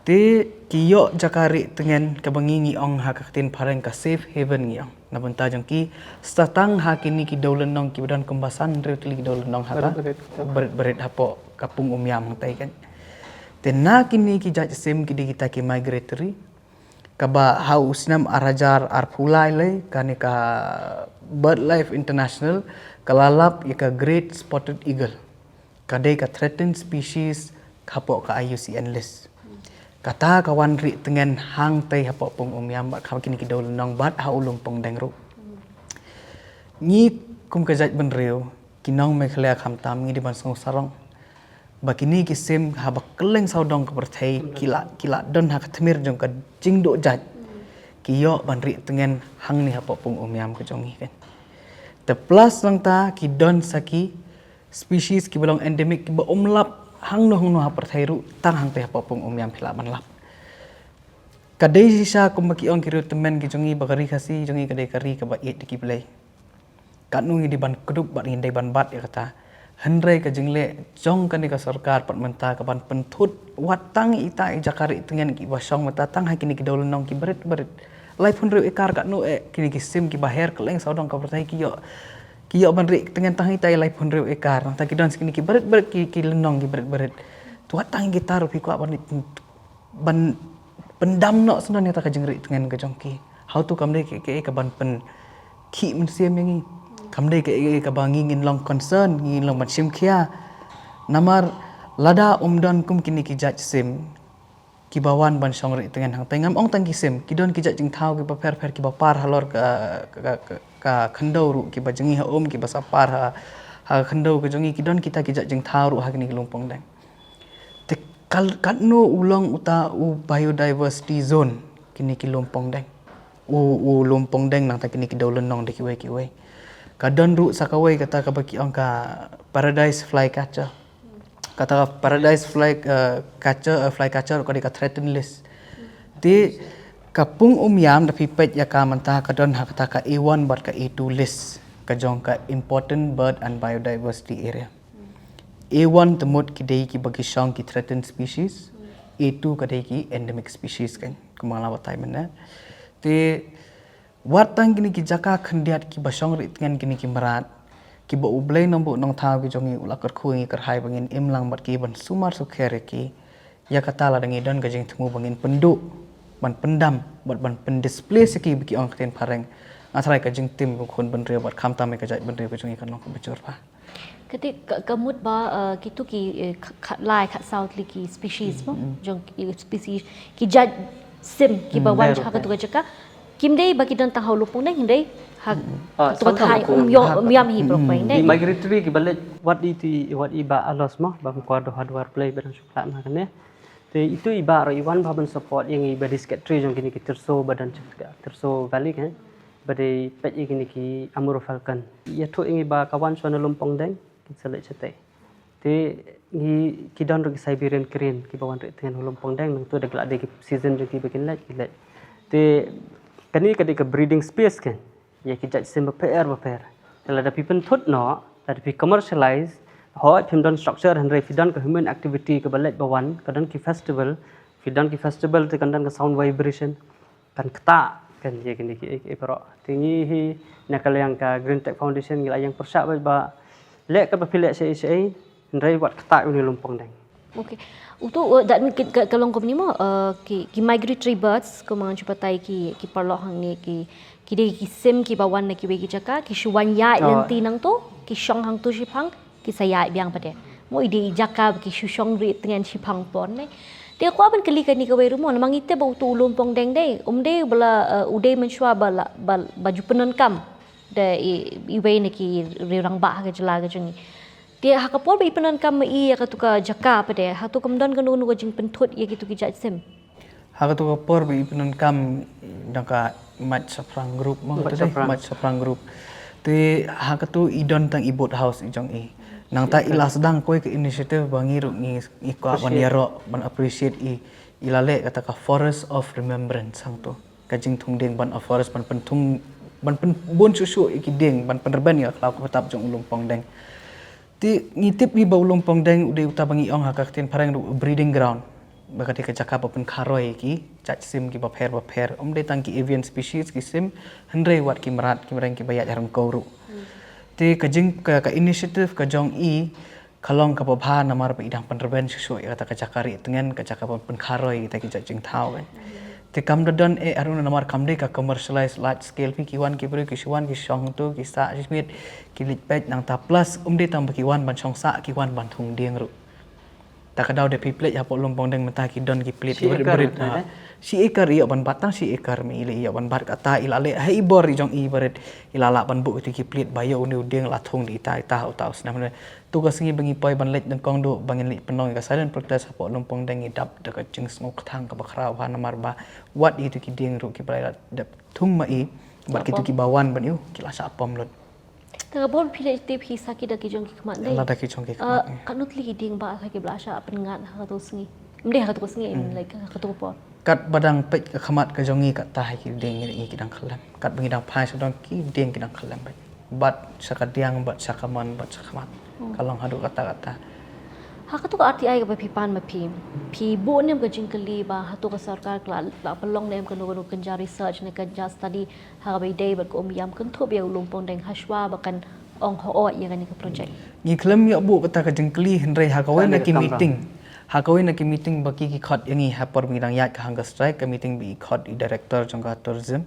Te ki ïoh jaka rieh tngen kaba ngi ngi ong ha ka ktien phareng ka safe haven ngi ong. Na bynta jong ki sa tang ha kine ki dewlynnong kiba don kumba san hynriew tylli ki dewlynnong ha ka barit barit hapoh ka pung umïam hangtai kan. Te na kine ki jait sim ki dei kita ki migratory kaba ha u snem ar hajar arphew lai lei kane ka BirdLife International ka la lap ïa ka Great Spotted Eagle. Ka dei ka threatened species hapoh ka I U C N list. Kata ka wan rieh tngen hangtai hapoh pung umïam bad ha kine ki dewlynnong bad ha u Lumpong Deng ruh. Ngi kum ka jait bynriew ki nong Meghalaya khamtam ngi dei ban sngew sarong. Ba kine ki sim haba kylleng sawdong ka pyrthei ki la ki la don ha ka tmir jong ka jingduh jait. Ki ïoh ban rieh tngen hangne hapoh pung umïam ka jong ngi kan. Te plus nangta ki don sa ki species kiba long endemic kiba um lap hangno hangno ha pyrthei ruh tang hangtai hapoh pung umïam phi lah ban lap. Ka dei shisha kumba ki ong ki riew tymmen ki jong ngi ba ka ri Khasi jong ngi ka dei ka ri kaba ïeit da ki Blei. Katno ngi dei ban kdup bad ngi dei ban bat ïa kata. Hynrei ka jingleh jong kane ka sorkar pat mynta ka ban pynthut wat tang ita i jaka rieh tngen kiba shong mynta tang ha kine ki dewlynnong ki barit barit. Laiphew hynriew ekar katno eh kine ki sim kiba her kylleng sawdong ka pyrthei ki ïoh, ki ïoh ban rieh tngen tang ita i laiphew hynriew ekar. Nangta ki don sa kine ki barit barit ki, ki lynnong ki barit barit. Te wat tang kita ruh phi kwah ban ban pyndam noh sngewdon ïa kata ka jingrieh tngen ka jong ki. Hato kam dei kaei kaei ka ban pynkhih mynsiem ïa ngi? Kam dei kaei kaei kaba ngi ngin long concern, ngi ngin long ban shim khia? Namar lada ym don kum kine ki jait sim kiba wan ban shong rieh tngen hangtai, ngam ong tang ki sim, ki don ki jait jingthaw kiba pher pher kiba par halor ka, ka, ka, ka khyndew ruh, kiba jong ngi ha um kiba sa par ha, ha khyndew ka jong ngi, ki don kita ki jait jingthaw ruh ha kine ki Lumpong Deng. Te kal-, katno u long uta u biodiversity zone kine ki Lumpong Deng? U, u Lumpong Deng nangta kine ki dewlynnong da kiwei kiwei. Ka don ruh sa kawei kata kaba ki ong ka paradise flycatcher. Kata ka paradise fly, eh, catcher, eh, flycatcher ka dei ka threatened list. Te ka Pung Umiam da phi peit ïa ka mynta ka don ha kata ka A one bad ka A two list ka jong ka important bird and biodiversity area. A one te mut ki dei kiba ki shong ki threatened species, A two ka dei ki endemic species kan, kumba nga la batai mynne. Te wat tang kine ki jaka khyndiat kiba shong rieh tngen kine ki mrad, kiba U Blei Nongbuh Nongthaw ki jong ngi u la kyrkhu ïa ngi kyrhai ba ngin im lang bad ki ban sumar sukher ïa ki. Ïa kata lada ngi don ka jingthmu ba ngin pynduh, ban pyndam bad ban pyndisplace ïa ki ba ki ong ktien phareng. Nga tharai ka jingtim ba khun bynriew bad khamtam ïa ka jaitbynriew ka jong ngi kan long kaba jur bha. Kata ka, ka mut ba, eh, kitu ki, eh, kha-, khatlai khatsaw tylli ki species mo, jong ki species, ki jait sim kiba wan ha katu ka jaka. Kim dei ba ki don tang ha u Lumpong Deng, hynrei ha katu ka thaiñ Umiam hi, Pung Umiam hi. Ki migratory kiba leit, wat i tu, wat i Bah Alos mo, ba kum ka Dohadwar Blei ba dang shu khlad ma kane. Te itu i Bah ruh i wan bha ban support ïa ngi ba dei secretary jong kine ki tyrso ba don sha Tyrso Valley kan, ba dei peit ïa kine ki Amur Falcon. Ïathuh ïa ngi ba ka wan shuwa na Lumpong Deng, kin sa leit shatei. Te ngi, ki don ruh ki Siberian crane kiba wan rieh tngen ha u Lumpong Deng, nangtu da ka la dei ki season jong ki ba kin leit, ki leit. Te kane ka dei ka breeding space kan ïa ki jait sim bapher bapher. Te lada phi pynthut noh, lada phi commercialize, hooid phim don structure, hynrei phi don ka human activity kaba leit ba wan, ka don ki festival, phi don ki festival te kan don ka sound vibration, kan ktah kan ïa kine kiei kiei baroh. Te ngi hi na ka liang ka Green Tech Foundation ngi la ïeng pyrshah beit ba leh kaba phi leh shaei shaei, hynrei wat ktah ïa une u Lumpong Deng. Okay. Utu, uh, that mean ki, ka, ka long kumne mo, uh, ki, ki migratory birds, kumba ngan shu batai, ki, ki paralok hangne, ki, ki dei ki sim kiba wan na kiwei ki jaka, ki shu wan ïaid lynti nangtu, ki shong hangtu shiphang, ki sa ïaid biang pat de. Mo i dei i jaka ba ki shu shong rieh tngen shiphang pon ne. Te kwah ban kylli kane kawei ruh mo, namar ngi tip ba utu u Lumpong Deng dei, um dei ba la, uh, u dei mynshuwa ba la, ba, ba ju pyndonkam da i, iwei na ki riew rangbah ha ka jylla ka jong ngi. Te ha ka por ba i pyndonkam ma i ïa katu ka jaka pat de, hato kam don kano kano ka jingpynthut ïa kitu ki jait sim? Ha katu ka por ba i pyndonkam da ka Mait Shaphrang Group mo, Mait Shaphrang Group. Te ha katu i don tang i boat house i jong i. Nangta i la sdang kawei ka initiative ba ngi ruh ngi, ngi kwah ban ïaroh, ban appreciate i, i la leh kata ka Forest of Remembrance hangtu. Ka jingthung dieng ban afforest, ban pynthung, ban pynbun shuh shuh ïa ki dieng, ban pynrben ïa ka khlaw ka btap jong u Lumpong Deng. Te ngi tip hi ba u Lumpong Deng u dei uta ba ngi ong ha ka ktien phareng ruh u breeding ground. Ba ka dei ka jaka ba pynkharoi ïa ki jait sim kiba pher bapher. Um dei tang ki avian species ki sim, hynrei wat ki mrad ki mreng kiba ïaid ha ryngkew ruh. Te ka jing, ka, ka initiative ka jong i ka long kaba bha namar ba i dang pynrben shuh shuh ïa kata ka jaka rieh tngen, ka jaka ban pynkharoi ïa kita ki jait jingthaw kan. Te kam da don eh aruna namar kam dei ka commercialized large scale, phi, ki wan ki briew ki shu wan ki shong tu ki sah shi miet ki leit peit nangta, plus um dei tang ba ki wan ban shong sah, ki wan ban thung dieng ruh. Ta ka daw da phi peit hapoh Lumpong Deng mynta ki don ki plied ki brit brit. Shi acre i ïoh ban bat, tang shi acre ma i leh i ïoh ban bat, kata i la leh ha i bor i jong i barit, i la lah ban buh kito ki plied ba ïoh une u dieng la thung da ita ita ha uta u snem. Tu ka sngi ba ngi poi ban leit nyngkong duh ba ngin leit pynlong ïa ka silent protest hapoh Lumpong Deng, ngi dap da ka jingsngewkthang kaba khraw bha namar ba wat ïa kito ki dieng ruh kiba la dep thung ma i bad kito kiba wan ban ïoh ki la shah pom lut. Te ka bor phi leh tip hi sa ki da ki jong ki khmat dei. La da ki jong ki khmat. Katno tylli ki dieng ba sa kiba la shah pynngat ha kato sngi? Mdei ha katu ka sngi, I mean, like, ha katu ka por. Kat ba dang peit ka khmat ka jong ngi, kat ta ha ki dieng ngi ki dang khyllem. Kat ba ngi dang phai sha dong ki dieng ki dang khyllem beit. Bad sha ka diang, bad sha ka mon, bad sha ka khmat. Ka long haduh kata kata. Ha katu ka R T I kaba phi pan ma phi, phi buh ne em ka jingkylli ba hato ka sorkar ka la, la pynlong ne em kano kano ka jingresearch ne ka jingstudy ha kaba ïadei bad ka um ïam kynthup ïa u Lumpong Deng hashwa ba kan ong hooid ïa kane ka project? Ngi khlem ïoh buh kata ka jingkylli, hynrei ha kawei na ki meeting, ha kawei na ki meeting ba ki ki khot ïa ngi ha por ba ngi dang ïaid ka hunger strike, ka meeting ba i khot i director jong ka tourism,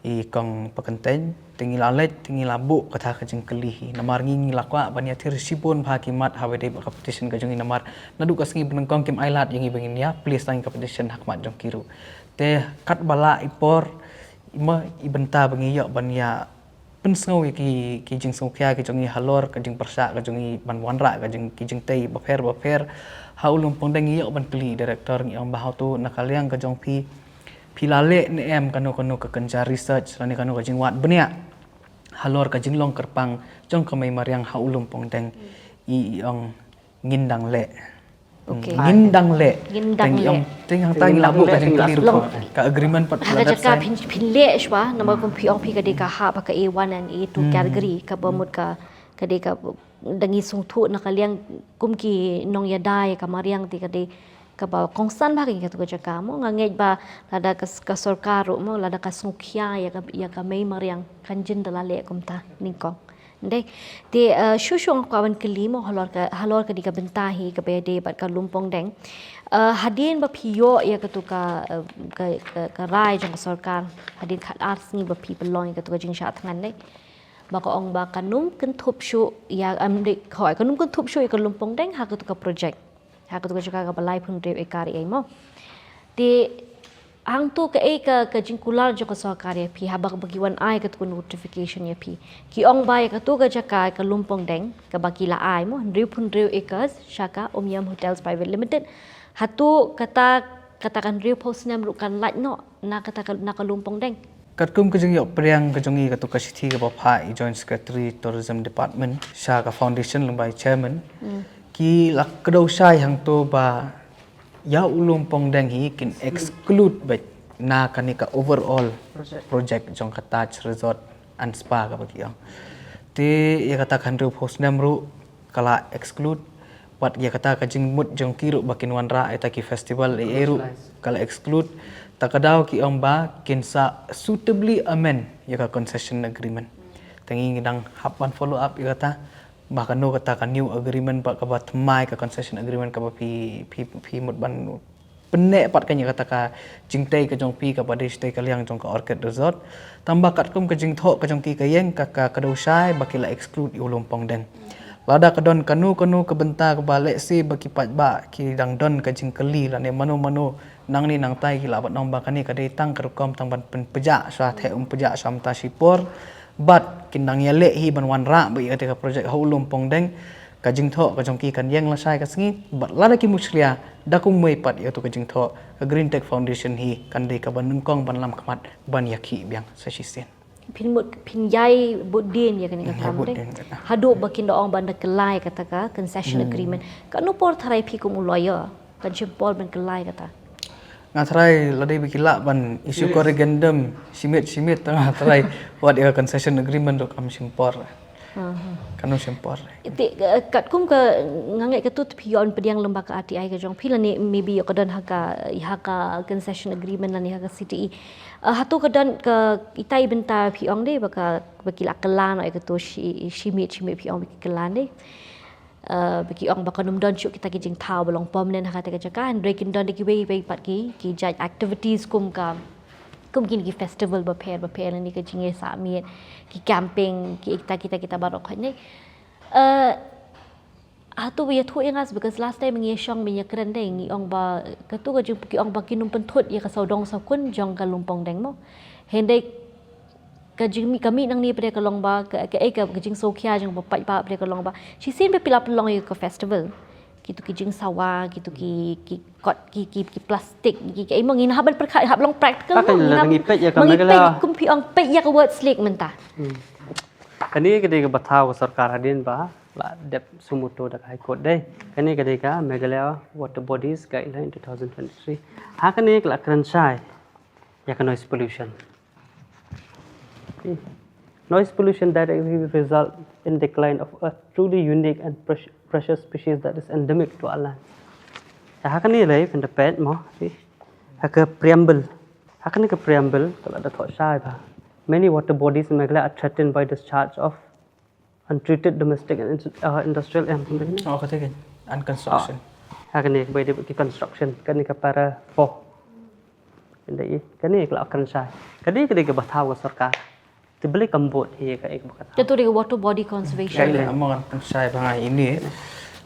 i Kong Pakyntein, te ngi la leit, te ngi la buh kata ka jingkylli hi. Namar ngi, ngi la kwah ban ïathir shibun bha ki mat ha kaba ïadei bad ka petition ka jong ngi, namar naduh ka sngi ba nyngkong kim ailad ïa ngi ba ngin ïa place tang ka petition ha khmat jong ki ruh. Te kat ba lah i por, i ma, i bynta ba ngi ïoh ban ïa pynsngew ïa ki, ki jingsngewkhia ki jong ngi halor ka jingpyrshah ka jong ngi ban wanrah ka jing, ki jingtei bapher bapher ha u Lumpong Deng. Ngi ïoh ban kylli director, ngi ong ba hato na ka liang ka jong phi, phi la leh ne em kano kano ka jingresearch lane kano ka jingwad bniah halor ka jinglong kyrpang jong ka mei mariang ha u Lumpong Deng? I, i ong ngin dang leh. Okay. Ngin dang leh. Ngin dang leh. Teng hangta ngi la buh ka jingkylli ruh, ka agreement pat ha ka jaka phin, phin leh shuwa, namar kum phi ong phi ka dei ka hap ha ka A one and A two category, kaba mut ka, ka dei ka, da ngi sngewthuh na ka liang kum ki nongïada ïa ka mariang te ka dei kaba kongsan bha ka ngi katu ka jaka mo. Nga ngeit ba lada ka, ka sorkar ruh mo, lada ka sngewkhia ïa ka, ïa ka mei mariang kan jin da la leh kumta nyngkong. Ndei, te, eh, shuh shuh nga kwah ban kylli mo halor ka, halor kane ka bynta hi kaba ïadei bad ka Lumpong Deng. Eh, hadien ba phi ïoh ïa katu ka, eh, ka, ka, ka rai jong ka sorkar, hadien khatar sngi ba phi pynlong ïa katu ka jingshah thngan, ndei, ba ka ong ba kan ym kynthup shuh ïa, em, ndei, hooid, kan ym kynthup shuh ïa ka Lumpong Deng ha katu ka project, ha katu ka jaka kaba laiphew hynriew acre ei mo. Te hangtu kaei ka, ka jingkular jong ka sorkar ïa phi haba, ba ki wan ai katu ka notification ïa phi? Ki ong ba ïa katu ka jaka ka Lumpong Deng kaba ki la ai mo, hynriewphew hynriew acres sha ka Umiam Hotels Private Limited, hato kata, kata ka hynriewphew snem ruh kan lait noh na kata ka, na ka Lumpong Deng? Katkum ka jingïoh pdiang ka jong ngi, katu ka shithi kaba phah i Joint Secretary Tourism Department sha ka Foundation lyngba i Chairman, ki la kdew shai hangto ba ïa u Lumpong Deng hi kin exclude beit na kane ka overall project jong ka Taj Resort and Spa kaba ki ong. Te ïa kata ka hynriewphew snem ruh ka la exclude. Bad ïa kata ka jingmut jong ki ruh ba kin wanrah ïa kita ki festival ei ei ruh ka la exclude. Ta ka daw ki ong ba kin sa suitably amend ïa ka concession agreement. Te ngi ngi dang hap ban follow up ïa kata ba kano kata ka new agreement bad kaba thymmai ka concession agreement kaba phi, phi, phi mut ban pynneh pat ka ïa kata ka jingtei ka jong phi kaba dei shatei ka liang jong ka Orchid Resort. Tangba katkum ka jingthoh ka jong ki ka ïeng ka, ka, ka kdew shai ba ki la exclude ïa u Lumpong Deng. Lada ka don kano kano ka bynta kaba lehse ba ki paidbah ki dang don ka jingkylli lane mano mano nangne nangtai ki lah ban ong ba kane ka dei tang ka rukom tang ban pynpjah shuwa, te um pjah shuwa mynta shipor. Bad kin dang ïaleh hi ban wanrah beit ïa kata ka project ha u Lumpong Deng. Ka jingthoh ka jong ki kan ïeng lashai ka sngi, bad lada ki mushlia da kumwei pat ïa katu ka jingthoh, ka Green Tech Foundation hi kan dei kaba nyngkong ban lam khmat ban ïakhih biang sa shisien. Phin mut phin ïai bud dien ïa kane ka kam, dei? Haduh ba kin da ong ban da kylla ïa kata ka concession agreement. Kano por tharai phi kum u lawyer kan shim por ban kylla ïa kata? Nga tharai lada ba ki lah ban issue corrigendum shimit shimit, nga tharai wat ïa ka concession agreement ruh kam shim por. Kan ym shim por. Te, eh, katkum ka, nga ngeit katu te phi ïoh pdiang lyngba ka R T I ka jong phi lane maybe ïoh ka don ha ka, ha ka concession agreement lane ha ka C T E. Eh, hato ka don ka, ita i bynta phi ong, dei, ba ka, ba ki la kylla noh ïa katu shi, shimit shimit phi ong ba ki kylla, dei? Eh, ba ki ong ba kan ym don shuh kita ki jingthaw ba long permanent ha kata ka jaka, hynrei kin don da kiwei wei pat ki, ki jait activities kum ka, kum kine ki festival bapher bapher lane ka jingïasah miet, ki camping, ki kita kita kita baroh khoit, ne. Eh, hato ba ïathuh ïa nga, because last time ngi ïashong ban ïakren, dei, ngi ong ba katu ka jing, ki ong ba kin ym pynthut ïa ka sawdong sawkun jong ka Lumpong Deng mo. Hynrei ka jingmih, ka mih nangne pat ka long ba ka, ka, eh, ka, ka jingsngewkhia jong ba paidbah pat ka long ba shisien ba phi la pynlong ïa ka festival, kitu ki jingsawa, kitu ki, ki kot, ki, ki, ki plastik, ki, ki, eh, mo, ngin hap ban pyrkhat, hap long practical mo, ngin hap, ngi peit ïa ka, ngi peit, kum phi ong, peit ïa ka word slick mynta. Kane ka dei kaba thaw ka sorkar hadien ba la dep suo motu da ka High Court dei. Kane ka dei ka Meghalaya Water Bodies Guideline two thousand twenty-three. Ha kane ka la kren shai ïa ka noise pollution. Noise pollution directly result in decline of a truly unique and precious species that is endemic to our land. Ha kane lei pynda pet mo ha ka preamble. Ha kane ka preamble ka la da thoh shai ba many water bodies in Meghalaya are threatened by discharge of untreated domestic and uh, industrial and Oh, kata kan. And construction. Ha kane ka bai dei ki construction kane ka para four. Kane ka la kren shai. Kane ka dei ka ba thaw ka sorkar. Te bele kam bud hi ka ek ba ka thaw. Te tu dei ka water body conservation. Kane among kan shai ba ngai ini.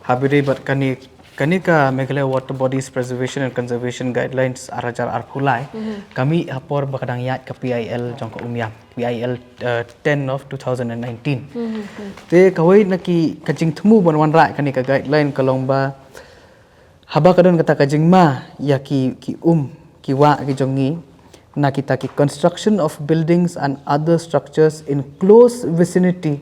Habi dei bat kane kane ka Meghalaya Water Bodies Preservation and Conservation Guidelines ar hajar arphew lai. Kami hapor ba ka dang ïaid ka P I L jong ka Umiam. P I L uh, ten of two thousand and nineteen. Te kawei na ki ka jingthmu ban wanrah kane ka guideline ka long ba haba ka don kata ka jingma ïa ki ki um ki wah ki jong ngi na kita ki construction of buildings and other structures in close vicinity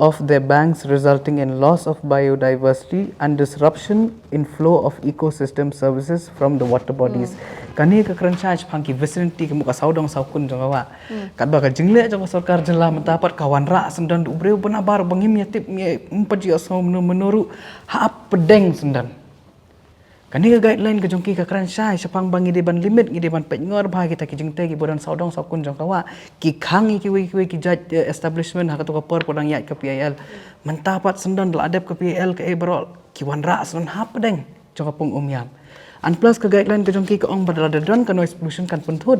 of their banks resulting in loss of biodiversity and disruption in flow of ecosystem services from the water bodies. Kane ka kren shai shaphang ki vicinity ka mut ka sawdong sawkun jong ka wah. Katba ka jingleh jong ka sorkar jylla mynta pat ka wanrah syndon u briew ba nabar ba ngim ïa tip ngim pat ïohsngew mynno mynno ruh hapdeng syndon. Kane ka guideline ka jong ki ka kren shai shaphang ba ngi dei ban limit ngi dei ban peit ngor bha kita ki jingtei kiba don sawdong sawkun jong ka wah. Ki khang ïa kiwei kiwei ki jait establishment ha kato ka por ba dang ïaid ka P I L. Mynta pat syndon da la dep ka P I L kaei baroh ki wanrah syndon hapdeng jong ka pung Umiam. And plus ka guideline ka jong ki ka ong ba da la da don ka noise pollution kan pynthut.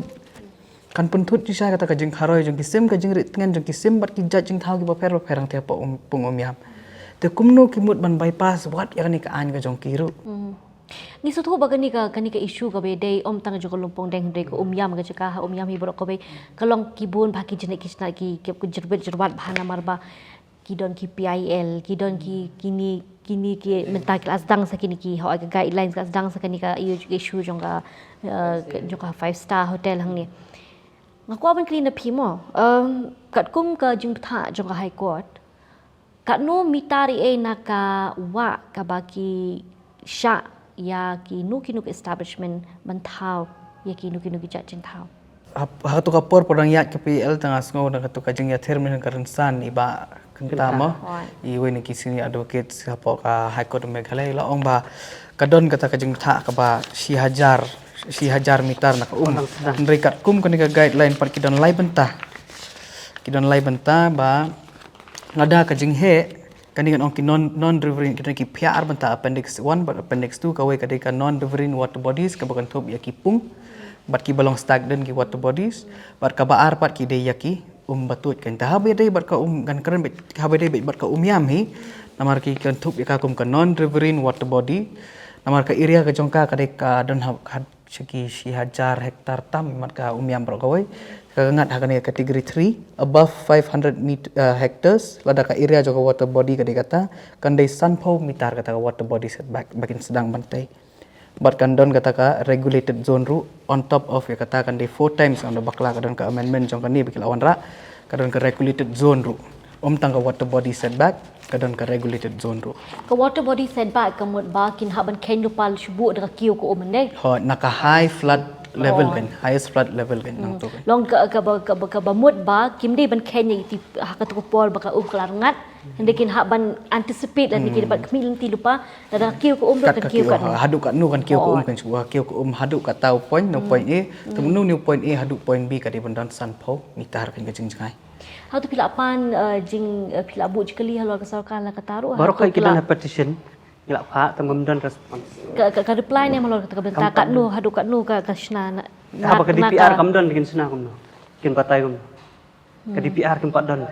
Kan pynthut shisha kata ka jingkharoi jong ki sim ka jingrit tngen jong ki sim bad ki jait jingthaw kiba pher ba pher hangta hapoh pung Umiam. Te kumno ki mut ban bypass wat ïa kane ka aiñ ka jong ki ruh. Ngi sngewthuh ba kane ka kane ka issue kaba dei ym tang jong ka Lumpongdeng hynrei ka Umiam ka jaka ha Umiam hi baroh kawei ka long ki bun bha ki jingeh ki jingeh ki ki jyrwit jyrwat bha namar ba ki don ki P I L ki don ki kine kine ki mynta ki la sdang sa kine ki hooid ka guidelines ki la sdang sa kane ka issue jong ka jong ka five star hotel hangne. Nga kwah ban kylli na phi mo katkum ka jingbthah jong ka High Court katno meter ei na ka wah kaba ki shah ïa kino kino ki establishment ban thaw ïa kino kino ki jait jingthaw. Ha kato ka por ba dang ïaid ka P I L tang nga sngew na kato ka jingïathir mynhynnin ka rynsan i Bah Kynta mo, iwei na ki senior advocates hapoh ka High Court of Meghalaya la ong ba ka don kata ka jingthah kaba shi hajar shi hajar meter na ka um. Hynrei katkum kane ka guideline pat ki don lai bynta. Ki don lai bynta ba lada ka jingheh kane kan ong ki non non riverine kine ki pia ar bynta appendix one bad appendix two kawei ka dei ka non riverine water bodies kaba kynthup ïa ki pung bad kiba long stagnant ki water bodies bad kaba ar pat ki dei ïa ki um ba tuid kan ta haba dei bad ka um kan kren bad haba dei bad ka Umiam hi namar ki kynthup ïa ka kum ka non riverine water body namar ka area ka jong ka ka dei ka don ha sha ki shi hajar hektar tam mat ka Umiam baroh kawei ka ngat ha kane category three above five hundred meter hectares lada ka area jong ka water body ka dei kata kan dei sanphew meter kata ka water body setback ba kin sdang ban tei bad kan don kata ka regulated zone ruh on top of ïa kata kan dei four times on the bakla ka don ka amendment jong kane ba ki la wanrah ka don ka regulated zone ruh. Ym tang ka water body setback ka don ka regulated zone ruh. Ka water body setback ka mut ba kin hap ban kheiñ lypa shuh da ka kiew ka um ne. Hooid na ka high flood level kan, highest flood level kan nangtu kan. Long ka ka ba ka ba ka ba mut ba kim dei ban kheiñ ïa iti ha ka tu ka por ba ka um ka la rngat. Hynda kin hap ban anticipate lane kin ban khmih lynti lypa da ka kiew ka um ruh kan kiew ka. Haduh katno kan kiew ka um kan shuh kiew ka um haduh kata u point na u point A. Te mynno na u point A haduh point B ka dei ban don sanphew meter kan ka jingjngai. Hato phi la pan jing phi la buh jingkylli halor ka sorkar la kata ruh? Baroh kawei ki don ha petition ngi la phah tang ngam don response. Ka ka reply ne halor kata ka bynta katno haduh katno ka ka shna na. Haba ka DPR kam don kin shna kumno kin batai kumno. Ka DPR kin pat don.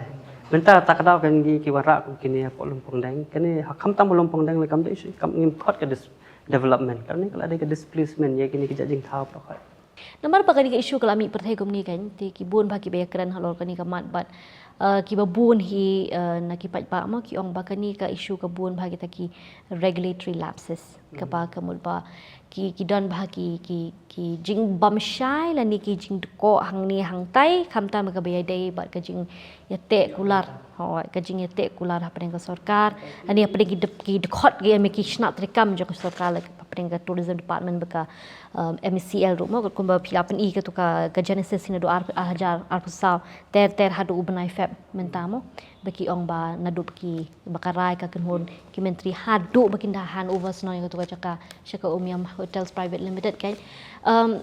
Bynta ta ka daw kan ngi ki wanrah kum kine hapoh Lumpongdeng kane ha khamtam Lumpongdeng le kam dei kam ngim khot ka development kane ka la dei ka displacement ïa kine ki jait jingthaw baroh kawei. Namar ba kane ka issue ka la mih pyrthei kumne kan te ki bun bha kiba ïakren halor kane ka mat bad kiba bun hi na ki paidbah mo ki ong ba kane ka issue ka bun bha kita ki regulatory lapses kaba ka mut ba ki ki don bha ki ki ki jingbam shai lane ki jingdkoh hangne hangtai khamtam kaba ïadei bad ka jingïateh kular. Oh, ka jingïateh kular hapdeng ka sorkar, ani hapdeng ki dep-, ki dkhot ki em ki shnat treikam jong ka sorkar, like hapdeng ka tourism department bad ka, um, M C L ruh mo, kumba phi la pyni katu ka, ka genesis hi naduh ar, ar hajar arphew saw, ter ter haduh u bnai Feb mynta mo, ba ki ong ba naduh ba ki, ba ka rai ka kynhun ki myntri haduh ba kin da hand over shnong ïa katu ka jaka sha ka Umiam Hotels Private Limited, kan. Um,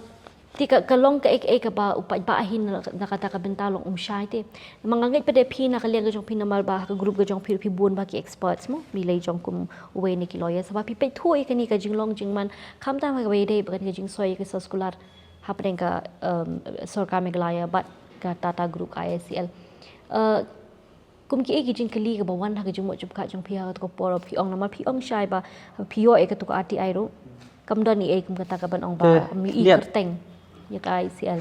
te ka, ka long kaei kaei kaba u paidbah hi na, na kata ka bynta long um shai te. Namar nga ngeit pat de phi na ka liang ka jong phi namar ba ha ka group ka jong phi phi bun ba ki experts mo, phi lei jong kum uwei na ki lawyers, haba phi peit thuh ïa kane ka jinglong jingman, khamtam ha kaba ïadei bad kane ka jingsoi ïa ka soskular hapdeng ka, um, sorkar Meghalaya bad ka Tata Group I S C L. Uh, kum kiei ki jingkylli kaba wan ha ka jingmut jingpyrkhat jong phi ha katu ka por, phi ong namar phi ong shai ba phi ïoh ïa katu ka R T I ruh, kam don ei ei kum kata kaban ong ba, eh, ym i kyrteng ïa ka I C L.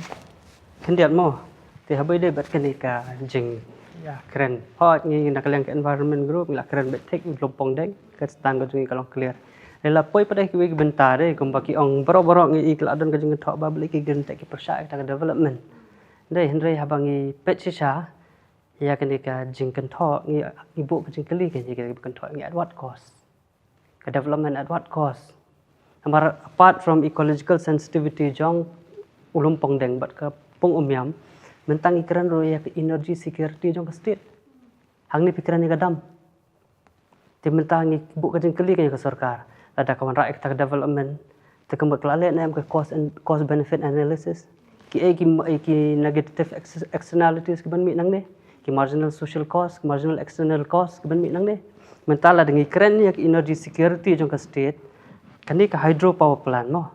Khyndiat mo, te haba ïadei bad kane ka jingkren, hooid ngi na ka liang ka environment group ngi la kren beit thik, Lum Pongdeng, ka stand ka jong ngi ka long clear. Lada la poi pat ha kiwei ki bynta de, kumba ki ong baroh baroh ngi i ki la don ka jingkynnoh ba balei ki kren te ki pyrshah ïa kata ka development. Dei, hynrei haba ngi peit shisha ïa kane ka jingkynnoh, ngi, ngi buh ka jingkylli, ka jingkynnoh ngi at what cost? Ka development at what cost? Namar apart from ecological sensitivity jong u Lum Pongdeng bad ka Pung Umiam, mynta ngi kren ruh ïa ka energy security jong ka state. Hangne phi kren ïa ka dam. Te mynta ngi buh ka jingkylli ka ïa ka sorkar, lada ka wanrah ïa kata ka development, te kumba ka la leh ne em ka cost and, cost benefit analysis? Kiei ki, ki negative ex-, externalities kiban mih nangne, ki marginal social cost, ki marginal external cost kiban mih nangne? Mynta lada ngi kren ïa ka energy security jong ka state, kane ka hydro power plant mo,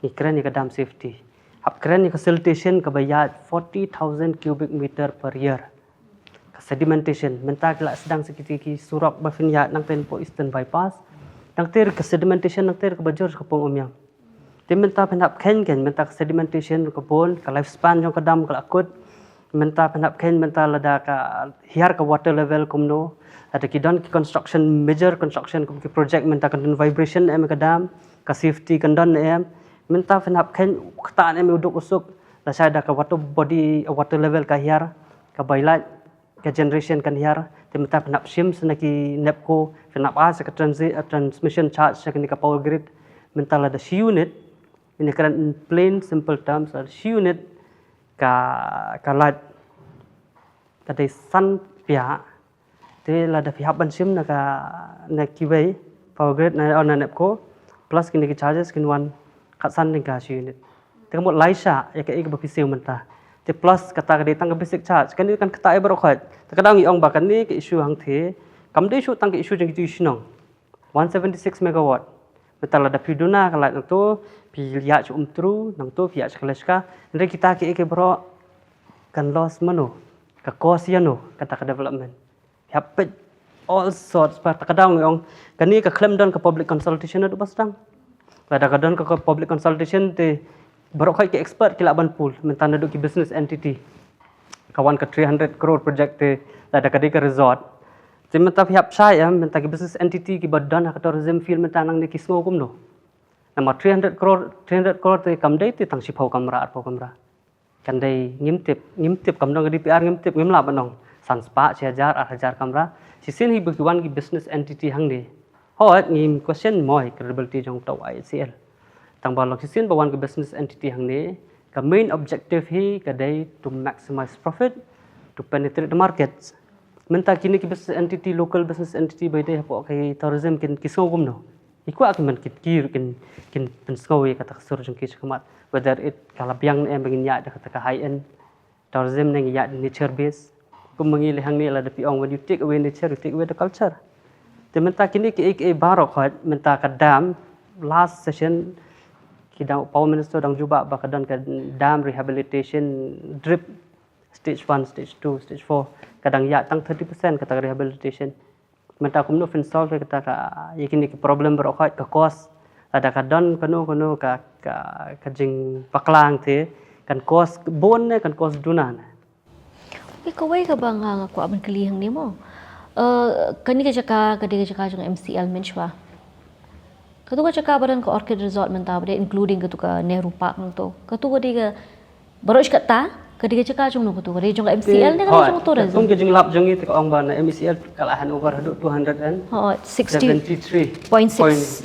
ngi kren ïa ka dam safety. Hap kren ïa ka siltation kaba ïaid forty thousand cubic meter per year. Ka sedimentation, mynta ki la sdang sa kiti ki surok ba phin ïaid nangtei hapoh Eastern Bypass. Nangtei ka sedimentation nangtei kaba jur sha ka Pung Umiam. Te mynta phin hap kheiñ, kheiñ mynta ka sedimentation ka bun, ka lifespan jong ka dam ka la kut. Mynta phin hap kheiñ mynta lada ka hiar ka water level kumno, lada ki don ki construction, major construction kum ki project mynta ka don vibration em ka dam, ka safety ka don em. Mynta phin hap kheiñ kata em u duk u suk, lashai da ka water body, water level ka hiar, ka bai lait, ka generation kan hiar, te mynta phin hap shim sa na ki NEEPCO, phin hap ai sa ka transi-, uh, transmission charge sa kane ka power grid, mynta lada shi unit, ïa kane in plain simple terms, lada shi unit ka, ka lait, ka dei san pia, te lada phi hap ban shim na ka, na kiwei, power grid na, oh, na NEEPCO, plus kine ki charges kin wan khatsan tyngka shi unit. Te ka mut lai shah ïa kaei kaba phi siew mynta. Te plus kata ka dei tang ka basic charge. Kane kan ktah ïa baroh khoit. Te ka dang ngi ong ba kane ka issue hangtei kam dei shuh tang ka issue jong kitu ki shnong. One seventy six megawatt. Mynta lada phi duna ka lait nangto, phi ïaid sha Umtru, nangto phi ïaid sha Kaleshka. Hynrei kita kiei kiei baroh kan loss mano, ka cost ïano kata ka development. Hap peit all sorts, ba ta ka dang ong kane ka khlem don ka public consultation naduh ba sdang. Lada ka don ka, ka public consultation te baroh khoit ki expert ki lah ban pull, mynta naduh ki business entity. Ka wan ka three hundred crore project te, lada ka dei ka resort. Te mynta phi hap shai em, mynta ki business entity kiba don ha ka tourism field mynta nangne ki sngew kumno? Namar three hundred crore, three hundred crore te kam dei te tang shiphew kamra, arphew kamra. Kan dei ngim tip, ngim tip, kam don ka D P R ngim tip, ngim lah ban ong san spah, shi hajar, ar hajar kamra. Shisien hi ba ki wan ki business entity hangne. Hooid, ngim question mo ïa ka credibility jong uta u I S C L. Tang ba long shisien ba wan ki business entity hangne, ka main objective hi ka dei to maximize profit, to penetrate the markets. Mynta kine ki business entity, local business entity ba ïadei hapoh ka tourism kin, ki sngew kumno? Ki kwah ki man ki, ki ruh kin, kin pynsngew ïa kata ka sur jong ki shakhmat. Whether it ka la biang ne em ba ngin ïaid da kata ka high end tourism ne ngin ïaid nature base. Kum ma ngi lehang ne lada phi ong, when you take away nature, you take away the culture. Te mynta kine kiei kiei baroh khoit, mynta ka dam, last session ki dang Power Minister dang jubab ba ka don ka dam rehabilitation drip stage one, stage two, stage four, ka dang ïaid tang thirty percent kata ka rehabilitation. Mynta kumno phin solve ïa kata ka, ïa kine ki problem baroh khoit, ka cost, lada ka don kano kano ka, ka, ka jingpaklang te kan cost bun ne kan cost duna ne? Ïa kawei kaba nga, nga kwah ban kylli hangne mo. Eh, kane ka jaka ka dei ka jaka jong M C L mynshwa. Katu ka jaka ba don ka Orchid Resort mynta ba dei, including katu ka Nehru Park nangto. Katu ka dei ka baroh shi katta, Ka dei ka jaka jong no ka tu, ka dei jong ka M C L ne ka dei jong ka tourism? Tung ka jinglap jong ngi te ka ong ba na M C L ka la hand over haduh two hundred and seventy-three point six,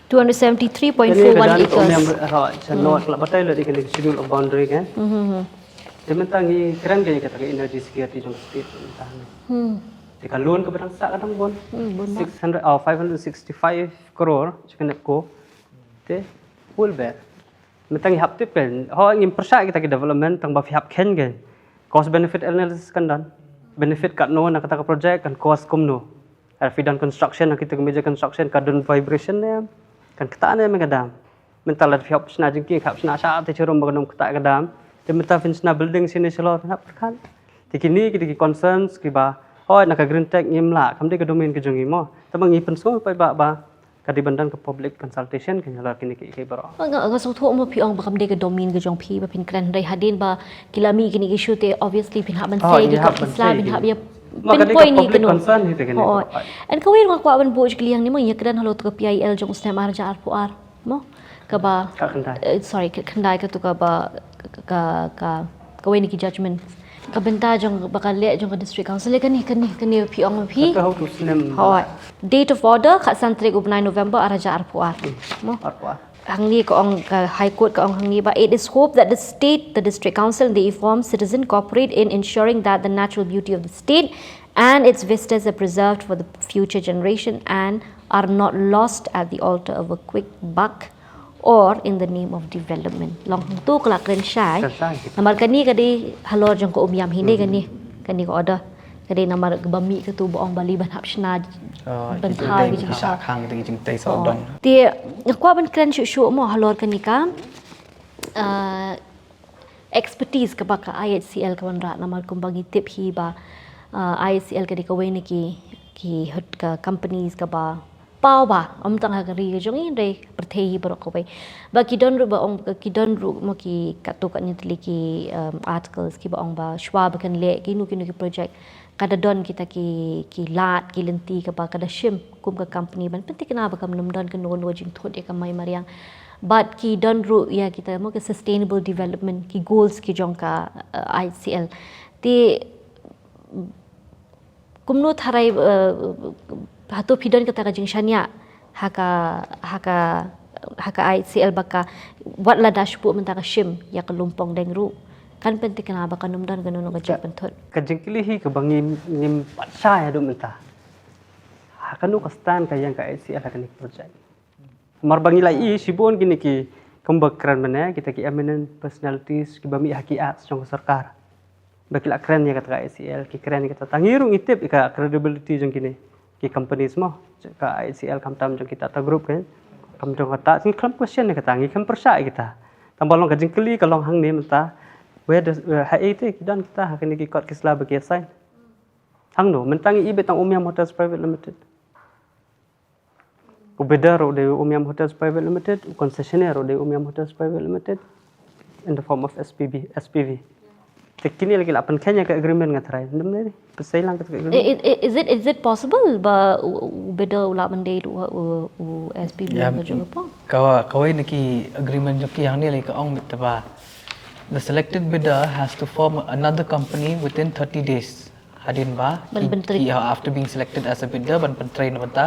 two hundred seventy-three point four one acres. Hoi, sa no ka la batai la dei ka schedule of boundary kan. Te mynta ngi kren ka kata ka energy security jong state mynta. Te ka loan ka ba dang sah ka dang bun. Six hundred, oh, five hundred sixty-five crore jong ka NEEPCO. Te full bear. Mynta ngi hap tip kan, ho ngim pyrshah kita ki development tang ba phi hap khein kan. Cost benefit analysis kan don. Benefit katno na kata ka project, kan cost kumno. Ar phi don construction, na kita ki major construction, ka don vibration ne, kan kata ne me ka dam. Mynta la phi hap shna jingkieng, hap shna sha te chirum ba ka dam kata ka dam. Te mynta phin shna building shini shalor, phin hap pyrkhat. Te kini kita ki concerns ki ba, hoi na ka green tech ngim lah, kam dei ka domain ka jong ngi mo. Te ba ngi pynsong paidbah ba, ka dei ban don ka public consultation ka halor kine ki, ki baroh. Nga, nga sngewthuh mo phi ong ba kam dei ka domain ka jong phi ba phin kren, hynrei hadien ba ki la mih kine ki issue te obviously phin hap ban sei ki kot ki sla, phin hap ïa pinpoint ïa ki, public concern hi te kine. And kawei ruh nga kwah ban buh jingkylli hangne mo, ïa kren halor to ka P I L jong u snem ar hajar arphew ar mo, kaba, eh, sorry, ka khyndai ka tu kaba, ka, ka, kawei na ki judgment. Ka bynta jong ba ka leh jong ka District Council, kane, kane, kane phi ong phi. Hoi. Date of order, khatsan tarik u bnai November ar hajar arphew ar. Mo? Hangne ka ong ka High Court ka ong hangne ba, it is hoped that the state, the District Council, the informed citizen cooperate in ensuring that the natural beauty of the state and its vistas are preserved for the future generation and are not lost at the altar of a quick buck or in the name of development. Long hangtu ka la kren shai. Namar kane ka dei halor jong ka Umiam hi ne kane, kane ka order. Ka dei namar ka ba mih ka tu ba ong ba lei ban hap shna, ban thaw ki jingshah khang, ki jingtei sawdong. Te nga kwah ban kren shuh shuh mo halor kane ka, ah, expertise kaba ka I H C L ka wanrah, namar kumba ngi tip hi ba, ah, I H C L ka dei kawei na ki, ki hut ka companies kaba paw ba, ym tang ha ka ri ka jong ngi, hynrei pyrthei hi baroh kawei. Ba ki don ruh ba ong, ki don ruh mo ki katto katne tylli ki, um, articles kiba ong ba shwa ba kan leh kino kino ki project, ka da don kita ki, ki lad, ki lynti kaba ka da shim kum ka company ban pynthikna ba kam nym don kano kano jingthut ïa ka mai mariang. Bad ki don ruh ïa kita mo ka sustainable development, ki goals ki jong ka, uh, I H C L. Te kumno tharai, eh, hato phi don kata ka jingshaniah ha ka, ha ka, ha ka I H C L ba ka, wat la da shu buh mynta ka shim ïa ka Lumpong Deng ruh, kan pynthikna ba kan ym don kano kano ka jingpynthut? Ka jingkylli hi kaba ngim, ngim pat shai haduh mynta. Ha kano ka stand ka ïeng ka I H C L ha kane ka project? Namar ba ngi la ïohi shibun kine ki, kumba kren mynne, kita ki eminent personalities kiba mih ha ki acts jong ka sorkar. Ba ki la kren ïa kata ka I H C L, ki kren ïa kata. Tang ngi ruh ngi tip ïa ka credibility jong kine ki companies mo, ka I H C L khamtam jong ki Tata Group kan. Kam jong kata, ngi khlem question ïa kata, ngi khlem pyrshah ïa kata. Tang ba long ka jingkylli ka long hangne mynta, where does, where, ha ei te ki don kita, ha kine ki kot ki sla ba ki assign? Hangno, mynta ngi i beit tang Umiam Hotels Private Limited. U bidder ruh dei Umiam Hotels Private Limited, u concessionaire ruh dei Umiam Hotels Private Limited, in the form of S P B, S P V. Te kine la ki la pynkheiñ ïa ka agreement, nga tharai. Ym dei, pynshai lang ka agreement. I-, i-, i-, is it, is it possible ba u, u bidder u lah ban dei u, u, u S P V ka jong ka pong? Ka, kawei na ki agreement jong ki hangne la ka ong beit ba the selected bidder has to form another company within thirty days. Hadien ba ki, ki, after being selected as a bidder, ban pyntrei na bynta,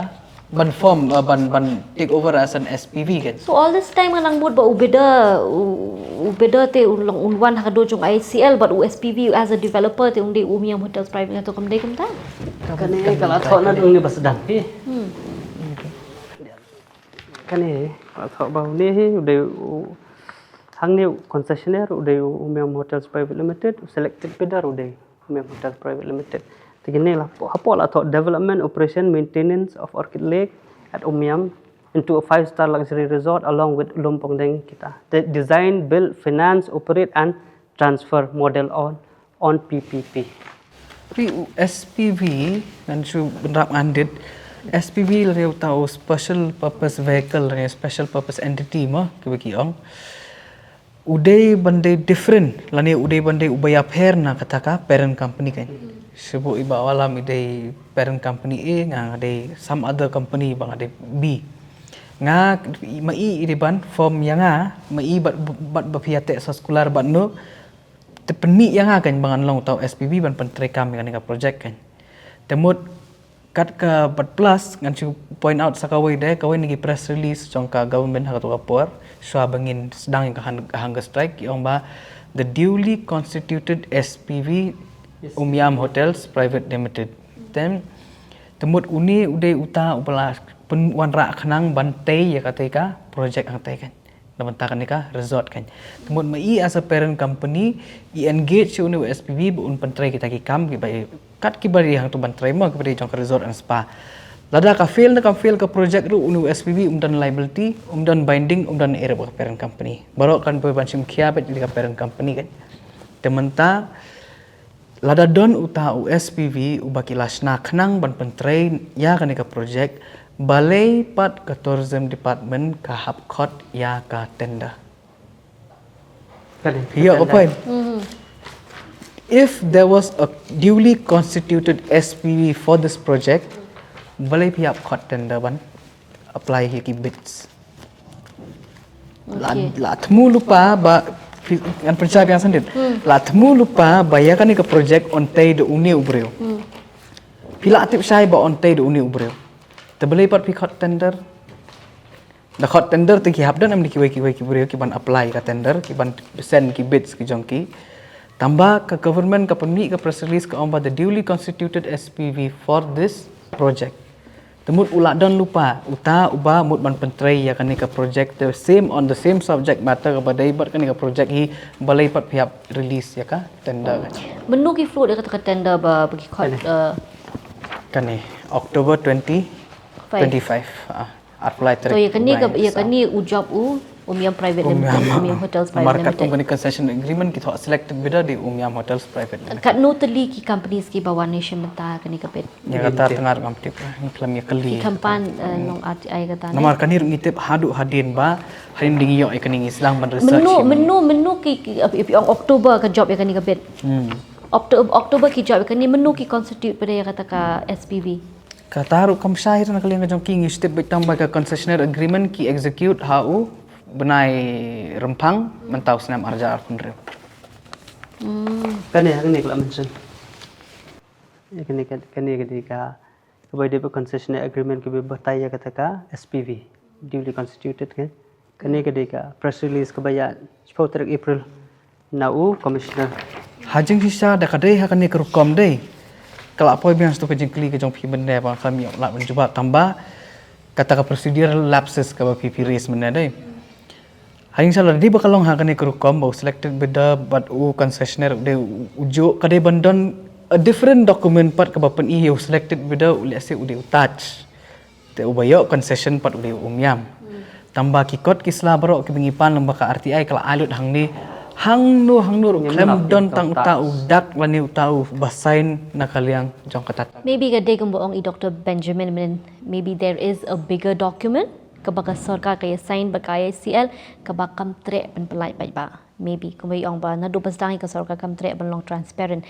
ban form, uh, ban, ban take over as an S P V kan. So all this time nga nang mut ba u bidder, u, u bidder te un long un wan ha ka dur jong I H C L, but u S P V as a developer te un dei u Umiam Hotels Private, nga to kam dei kumta. Kane ka la thoh na dung ne ba sdang hi. Kane ka la thoh ba une hi u dei u, hangne u concessionaire u dei u Umiam Hotels Private Limited, u selected bidder u dei Umiam Hotels Private Limited. Te kine la hapoh, hapoh la thoh development, operation, maintenance of Orchid Lake at Umiam into a five-star luxury resort along with Lumpongdeng kita. The design, build, finance, operate and transfer model on, on P P P. Ri u S P V, ngan shu bynrap ngan dit, S P V lane uta u special purpose vehicle lane special purpose entity mo, kiba ki ong. U dei ban dei different, lane u dei ban dei uba ïapher na kata ka parent company kan. Shu buh i Bah Wallam i dei parent company A, nga nga dei some other company ba nga dei B. Nga, ma i i dei ban form ïa nga, ma i bad, bad ba phi ïateh sa scholar bad no, Te pynmih ïa nga kan ba ngan long uta u S P V ban pyntreikam ïa kane ka project kan. Te mut kat kaba plus ngan shu point out sa kawei de, kawei na ki press release jong ka government ha kato ka por, shuwa ba ngin sdang ïa ka hung-, hunger strike, ki ong ba the duly constituted S P V Umiam Hotels Private Limited. Te, te mut une u dei uta uba la pynwanrah khnang ban tei ïa katei ka project hangtei kan. Na bynta kane ka resort kan. Te mut ma i as a parent company, i engage ïa une u S P V ba un pyntrei kita ki kam kiba i, kat kiba dei hangto ban trei mo, kiba dei jong ka resort and spa. Lada ka fail ne kam fail ka project ruh, une u S P V um don liability, um don binding, um don ei ruh ka parent company. Baroh kan poi ban shim khia beit ïa ka parent company kan. Te mynta lada don uta u S P V uba ki la shna khnang ban pyntrei ïa kane ka project, balei pat ka tourism department ka hap khot ïa ka tender? Kan, phi ïoh ka point? If there was a duly constituted S P V for this project, balei phi hap khot tender ban apply ïa ki bids? La, okay, la thmu lypa ba phi, ngan pynshai biang sendit. Hmm. La thmu lypa ba ïa kane ka project un tei da une u briew. Hmm. Phi la tip shai ba un tei da une u briew. Te balei pat phi khot tender? Da khot tender te ki hap don em da kiwei kiwei ki briew ki ban apply ka tender, ki ban send ki bids ki jong ki. Tangba ka government ka pynmih ka press release ka ong ba the duly constituted S P V for this project. Te mut u la don lypa uta uba mut ban pyntrei ïa kane ka project, the same, on the same subject matter kaba dei bad kane ka project hi, balei pat phi hap release ïa ka tender? Mynno ki float ïa kata ka tender ba, ba ki khot, kane, eh, kane October twenty twenty-five. Ah, arphew lai tarik. To ïa kane ka, ïa kane u job u Umiam Private Limited, Umiam Hotels Private Limited. Namar katkum kane concession agreement ki thoh selected bidder dei Umiam Hotels Private Limited. Katno tylli ki companies kiba wan ne shim bynta kane ka bid? Ïa kata tang ngam tip, ngi khlem ïa kylli. Ki khampan, eh, long R T I kata ne. Namar kane ruh ngi tip haduh hadien ba hadien dang ïoh ïa kane ngi sdang ban research. Mynno, mynno, mynno ki, ki, ap-, ap-, ong October ka job ïa kane ka bid. Hmm. Octo-, October ki job ïa kane, mynno ki constitute pat ïa kata ka S P V? Kata ruh kam shai na ka liang ka jong ki, ngi shu tip beit tang ba ka concessionaire agreement ki execute ha u bnai Rymphang mynta u snem arhajar arphew hynriew. Hmm. Kane, kane ka la mention. Kane, kane, kane, kane ka, kaba dei ba concessionaire agreement kaba batai ïa kata ka S P V, duly constituted kan. Kane ka dei ka press release kaba ïa shiphew tarik April na u commissioner. Ha jingshisha da ka dei ha kane ka rukom dei, ka la poi biang sha ka jingkylli ka jong phi mynne ba ngam lah ban jubab tang ba kata ka procedural lapses kaba phi, phi raise mynne dei. Ha jingshisha lada dei ba ka long ha kane ka rukom ba u selected bidder bad u concessionaire u dei u, u juh, ka dei ban don a different document pat kaba pyni ïa u selected bidder u lehse u dei u Taj. Te uba ïoh concession pat u dei u Umiam. Hmm. Tang ba ki kot ki sla baroh kiba ngi pan lyngba ka R T I ka la ai lut hangne. Hangno hangno ruh khlem don tang uta u dak lane uta uba sign na ka liang jong kata. Maybe ka dei kumba ong i Doctor Benjamin mynnin, maybe there is a bigger document kaba ka sorkar ka ïa sign bad ka I O C L kaba kam treh ban pyllait paidbah. Maybe, kumba i ong ba naduh ba sdang ïa ka sorkar kam treh ban long transparent.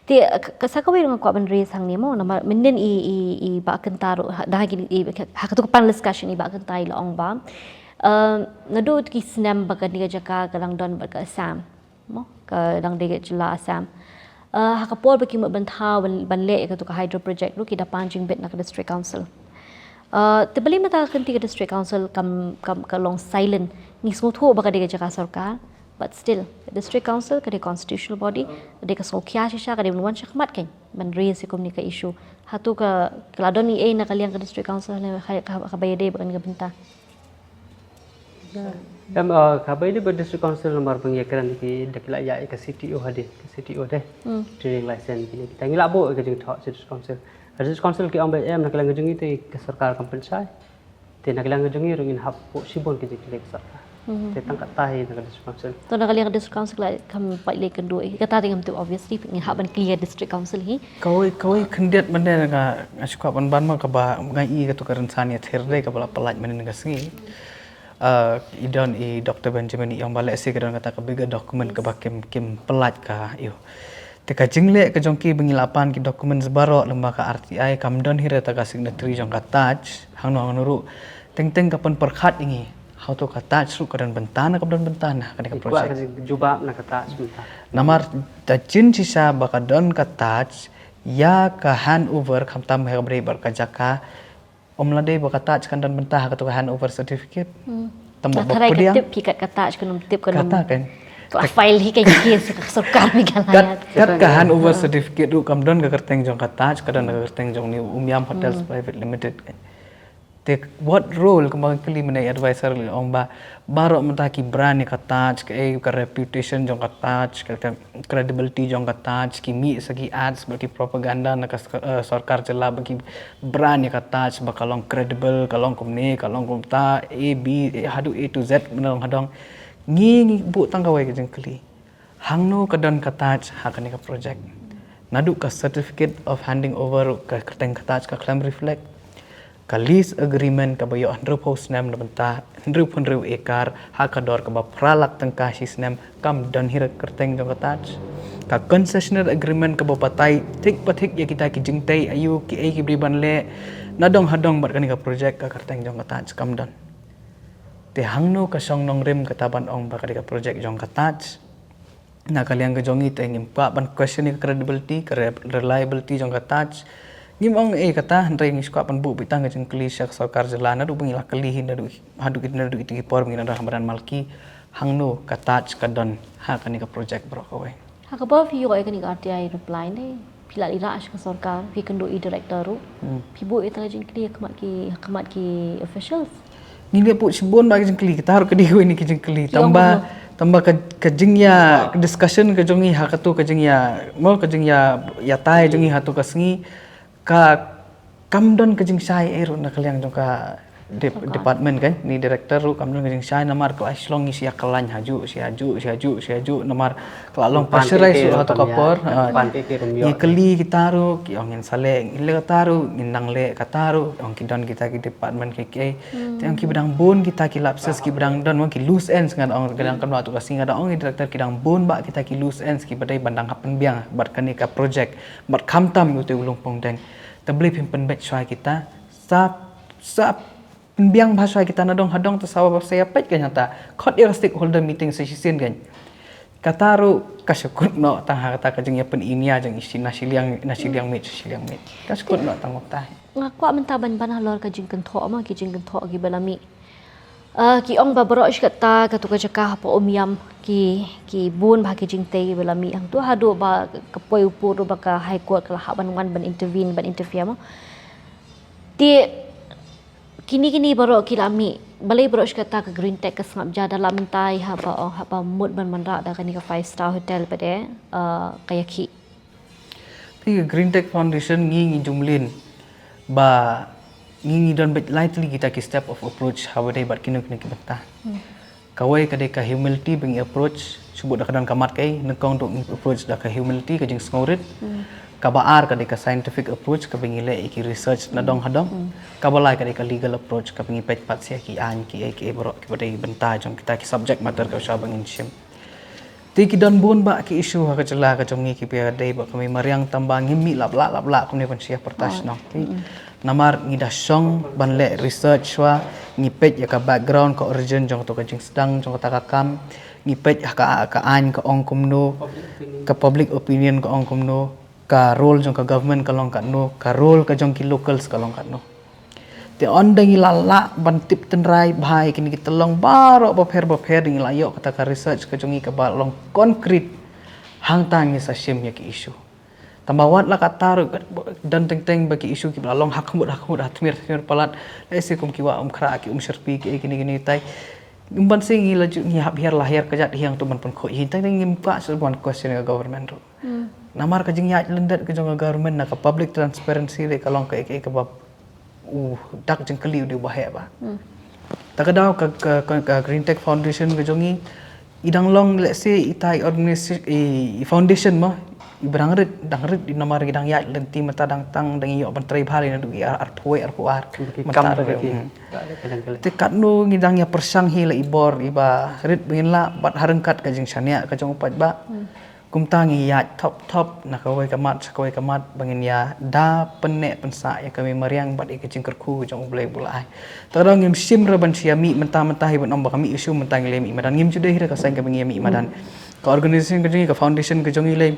Te, ka, ka sa kawei ruh nga kwah ban raise hangne mo, namar mynnin i, i, i Bah Kynta ruh, ha, da ha kine, i, ha katu ka panel discussion i Bah Kynta i la ong ba, eh, naduh ki snem ba kane ka jaka ka dang don bad ka Assam. Mo, ka dang dei ka jylla Assam. Eh, ha ka por ba ki mut ban thaw ban, ban leh ïa katu ka hydro project ruh ki da pan jingbit na ka district council. Eh, te balei mynta ka kynti ka district council kam, kam, ka long silent. Ngi sngewthuh ba ka dei ka jaka sorkar. But still, ka District Council ka dei constitutional body, ka dei ka sngewkhia shisha, ka dei ban wan shakhmat kan ban raise ïa kumne ka issue. Hato ka, ka la don eiei na ka liang ka District Council ne ha, ha, haba ïadei bad kane ka bynta? Em, eh, haba ïadei bad District Council namar ba ngi ïakren ki da ki la ïa ka C T O hadien, ka C T O dei. Hmm. Trading license kine kita ngi la buh ka jingthoh District Council. District Council ki ong ba em na ka liang ka jong ngi te ka sorkar kam pynshai. Te na ka liang ka jong ngi ruh ngin hap buh shibun ka jingkylli ka sorkar. Mhm. Te tang katta hi na ka District Council. To na ka liang ka District Council la kam pait leh kynduh hi. Kata te ngam tip obviously ngin hap ban kylli ka District Council hi. Kawei, kawei khyndiat mynne nga, nga shu kwah ban ban mo kaba nga i katu ka rynsan ïathir dei kaba la pyllait mynne ka sngi. Ah, i don i Doctor Benjamin i ong ba lehse ka don kata ka bigger document kaba kim, kim pyllait ka ïoh. Te ka jingleh ka jong ki ba ngi la pan ki documents baroh lyngba ka R T I kam don hi re ta ka signatory jong ka Taj, hangno hangno ruh. Teng teng ka pynpyrkhat ïa ngi. Hato ka TAJ ruh ka don bynta ne kam don bynta na kane ka project? Ka jubab na ka TAJ bynta. Namar da jin shisha ba ka don ka TAJ, ïa ka handover khamtam ha ka bri bar ka jaka, um la dei ba ka TAJ kan don bynta ha kato ka handover certificate. Hmm. Tang ba pdiang. Tip ki kat ka TAJ kan um tip kan. Kata kan. Ka file hi ka case ka sorkar Meghalaya. Kat ka handover certificate ruh kam don ka kyrteng jong ka TAJ, ka don ka kyrteng jong New Umiam Hotels Private Limited kan. Te what role ka ma kylli mynne advisor leh ong ba baroh mynta ki brand ïa ka TAJ, ka, eh, ka reputation jong ka TAJ, ka, ka credibility jong ka TAJ, ki mih sa ki ads bad ki propaganda na ka, eh, sorkar jylla ba ki brand ïa ka TAJ ba ka long credible, ka long kumne, ka long kumta, A B, eh, haduh A to Z mynne long hadong. Ngi ngi buh tang kawei ka jingkylli. Hangno ka don ka TAJ ha kane ka project? Naduh ka certificate of handing over ka kyrteng ka TAJ ka khlem reflect. Ka lease agreement kaba ïoh hynriewphew snem na bynta, hynriewphew hynriew ekar, ha ka dor kaba phra lak tyngka shi snem, kam don hi ruh ka kyrteng jong ka TAJ. Ka concessional agreement kaba batai thik pa thik ïa kita ki jingtei aïu kiei ki briew ban leh nadong hadong bad kane ka project, ka kyrteng jong ka TAJ kam don. Te hangno ka shong nongrim kata ban ong ba ka dei ka project jong ka TAJ? Na ka liang ka jong ngi te ngim kwah ban question ïa ka credibility, ka re-, reliability jong ka TAJ. Ngim ong ei kata, hynrei ngi shu kwah ban buh beit tang ka jingkylli sha ka sorkar jylla naduh ba ngi la kylli hi naduh, haduh kit naduh kit ki por ba ngi la don ha madan Malki. Hangno ka TAJ ka don ha kane ka project baroh kawei? Ha kaba phi ïoh ïa kane ka R T I reply ne, phi la leit rah sha ka sorkar, phi kynduh ïa i director ruh. Hmm. Phi buh ïa ka jingkylli ha khmat ki, ha khmat ki officials? Ngi leh buh shibun bah ki jingkylli, kita ruh ka dei kawei na ki jingkylli. Tang ba, tang ba ka, ka jingïa, ka discussion ka jong ngi ha kato ka jingïa, mo ka jingïa, ïatai jong ngi ha kato ka sngi, ka kam don ka jingshai ei ruh na ka liang jong ka dep-, department kan, na i director ruh kam don ka jingshai namar ka la shu long ngi shu ïa khlaiñ hajuh, shu ïa juh, shu ïa juh, shu ïa juh, namar ka la long pressurize ruh ha kato ka por, ha. Ngi kylli kita ruh, ki ong ngin sa leh, ngi leh kata ruh, ngin nang leh kata ruh, ong ki don kita ki department kiei kiei. Te ong kiba dang bun kita ki lapses kiba dang don, ong ki loose ends nga da ong, ka dang kam lah tu ka sngi nga da ong i director, ki dang bun bah kita ki loose ends kiba dei ban dang hap pynbiang bad kane ka project, bad khamtam ïa utei u Lungpong Deng. Te balei phim pynbeit shuwa kita, sa, sa pynbiang bha shuwa kita nadong hadong, te sa ba sa ïa peit kan hangta. Khot ïa ka stakeholder meeting sa shisien kan. Kata ruh ka shu kut noh tang ha kata ka jingïa pyni nia jong i shi na shiliang, na shiliang miet, sha shiliang miet. Ka shu kut noh tang uta. Nga kwah mynta ban ban halor ka jingkynthoh ma, ki jingkynthoh kiba la mih. Ah, ki ong ba baroh shi katta kato ka jaka hapoh Umiam ki, ki bun bha ki jingtei kiba la mih hangto, haduh ba ka poi u pud ruh ba ka High Court ka la hap ban wan ban intervene, ban interfere ma. Te kine, kine baroh ki la mih, balei baroh shi katta ka Green Tech ka sngap ja da la mynta i haba, oh, haba mut ban wanrah da kane ka five star hotel pat de, ah, ka ïakhih. Te ka Green Tech Foundation ngi ngi jumlin ba ngi ngi don beit lai tylli kita ki step of approach haba dei bad kino kino ki bynta. Hmm. Kawei ka dei ka humility ba ngi approach, shu bud da ka don ka mat kaei, nyngkong ruh ngi approach da ka humility, ka jingsngewrit. Hmm. Kaba ar ka dei ka scientific approach, kaba ngi leh ïa ki research nadong hadong. Hmm. Kaba lai ka dei ka legal approach, kaba ngi peit pat sha ki aiñ kiei kiei baroh kiba dei bynta jong kita ki subject matter kaba shwa ba ngin shim. Te ki don bun bah ki issue ha ka jylla ka jong ngi kiba dei bad ka mei mariang, tang ba ngim mih lap lah lap lah kumne ban shu ïa pyrta shnong. Te namar ngi da shong ban leh research shuwa, ngi peit ïa ka background, ka origin jong kato ka jingsdang jong kata ka kam, ngi peit ha ka, ka aiñ ka ong kumno, ka public opinion ka ong kumno, ka role jong ka government ka long katno, ka role ka jong ki locals ka long katno. Te ynda ngi la lah ban tip tynrai bha ïa kine ki tyllong baroh bapher bapher, ngi la ïoh kata ka research ka jong ngi kaba long concrete, hangta ngi sa shim ïa ki issue. Tang ba wat la katta ruh, don teng teng ba ki issue kiba la long ha khmut ha khmut, ha tmier tmier palat, lehse kum ki wah Umkhrah, ki Umshyrpi, ki kine kine tai. Ngim ban sngewthuh ngi la ju ngi hap hiar la hiar ka jait hi hangto ban pynkhuid hi, teng teng ngim kwah shuh ban question ka government ruh. Hmm. Namar ka jingïaid lyndet ka jong ka government na ka public transparency ruh ka long kaei kaei kaba u dak jingkylli u dei uba heh bah. Hmm. Ta ka daw ka, ka, ka, ka Green Tech Foundation ka jong ngi, i dang long, let's say, itai organization, i, i foundation mo, iba dang rit, dang rit, i namar i dang ïaid lynti mynta dang tang, dang ïoh ban trei bha lei naduh i ar, arphew wei, arphew ar. Ki mynta kam ar, ki, hmm. Te katno ngi dang ïa pyrshang hi la i bor iba rit ba ngin lah, bad ha ryngkat ka jingshaniah ka jong u paidbah. Hmm. Kumta ngi ïaid thop thop na kawei ka mat sha kawei ka mat ba ngin ïa da pynneh pynsah ïa ka mei mariang bad ïa ka jingkyrkhu jong U Blei ba u la ai. Te ka daw ngim shym re ban shu ïa mih mynta mynta hi ban ong ba ka mih issue mynta ngi leh mih madan, ngim ju dei hi re ka seng kaba ngi ïa mih madan. Ka organisation ka jong ngi, ka foundation ka jong ngi lei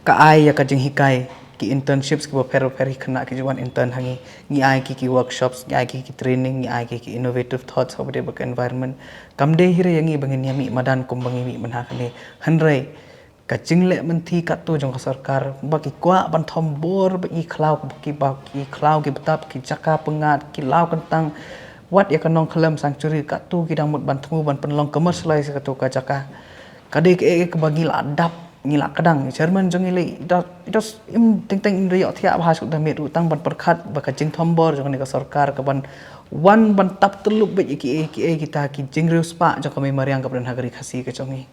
ka ai ïa ka jinghikai ki internships kiba pher pher, ki khynnah ki ju wan intern ha ngi, ngi ai ki ki workshops, ngi ai ki ki training, ngi ai ki ki innovative thoughts ha ba dei ba ka environment. Kam dei hi re ïa ngi ba ngin ïa mih madan kum ba ngi mih mynha kane. Hynrei ka jingleh mynthi katto jong ka sorkar ba ki kwah ban thombor ba ki khlaw, ki ba ki khlaw ki btap, ki jaka pyngngad, ki law kyntang, wat ïa ka Nongkhyllem Sanctuary katto ki dang mut ban thmu ban pynlong commercialize katto ka jaka. Ka dei kaei kaba ngi la dap, ngi la kdang. Chairman jong ngi lei da, da im teng teng im da ïohthiah bha shuh da miet ruh tang ban pyrkhat ba ka jingthombor jong kane ka sorkar ka ban wan ban tap tyllup beit ïa kiei kiei kita ki jingriewspah jong ka mei mariang kaba don ha ka ri Khasi ka jong ngi.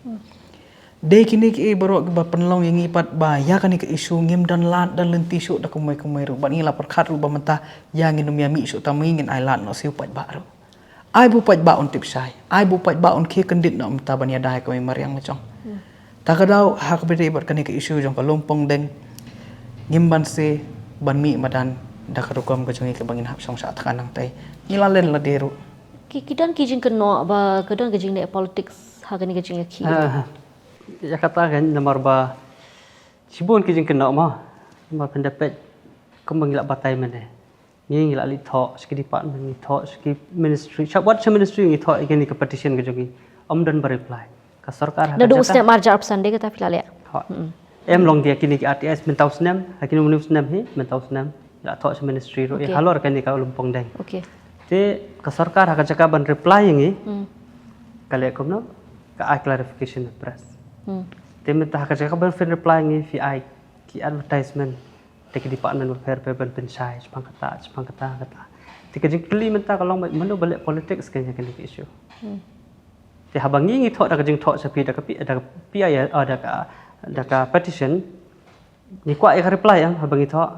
Dei kine kiei baroh kiba pynlong ïa ngi pat ba ïa kane ka issue ngim don lad don lynti shuh da kumwei kumwei ruh, bad ngi la pyrkhat ruh ba mynta ïa ngin ym ïa mih shuh tang, ngin ai lad noh sha u paidbah ruh. Ai ba u paidbah un tip shai, ai ba u paidbah un khie kyndit noh mynta ban ïada ïa ka mei mariang la jong. Ta ka daw ha kaba ïadei bad kane ka issue jong ka Lumpong Deng, ngim banse ban mih madan da ka rukom ka jong ngi kaba ngin hap shong shah thngan hangtai. Ngi la len lade ruh. Ki, ki don ki jingkynnoh ba ka don ka jingleh politics ha kane ka jingïakhih. Ah, ïa kata kan namar ba shibun ki jingkynnoh ma, namar phin da peit kumba ngi la batai mynne. Ngi, ngi la leit thoh sha ki department, ngi thoh sha ki ministry, sha wat sha ministry ngi thoh ïa kine ki petition ka jong ngi. Ym don ba reply. Ka sorkar ha ka jaka. Naduh u snem arhajar arphew san de kata phi la leh. Hooid. Em long dia kine ki R T Is mynta u snem, ha kine u snem hi, mynta u snem. La thoh sha ministry ruh, ïa halor kane ka Lumpong Deng. Okay. Te ka sorkar ha ka jaka ban reply ïa ngi. Ka leh kumno, ka ai clarification press. Te mynta ha ka jaka ban phin reply ïa ngi phi ai ki advertisement. Te ki department bapher bapher ban pynshai, shaphang kata, shaphang kata, kata. Te ka jingkylli mynta ka long ba mano ba leh politics ka ïa kane ka issue. Te haba ngi ngi thoh da ka jingthoh sha phi da ka P-, da ka P I L, ah, da ka, da ka petition, ngi kwah ïa ka reply em, haba ngi thoh.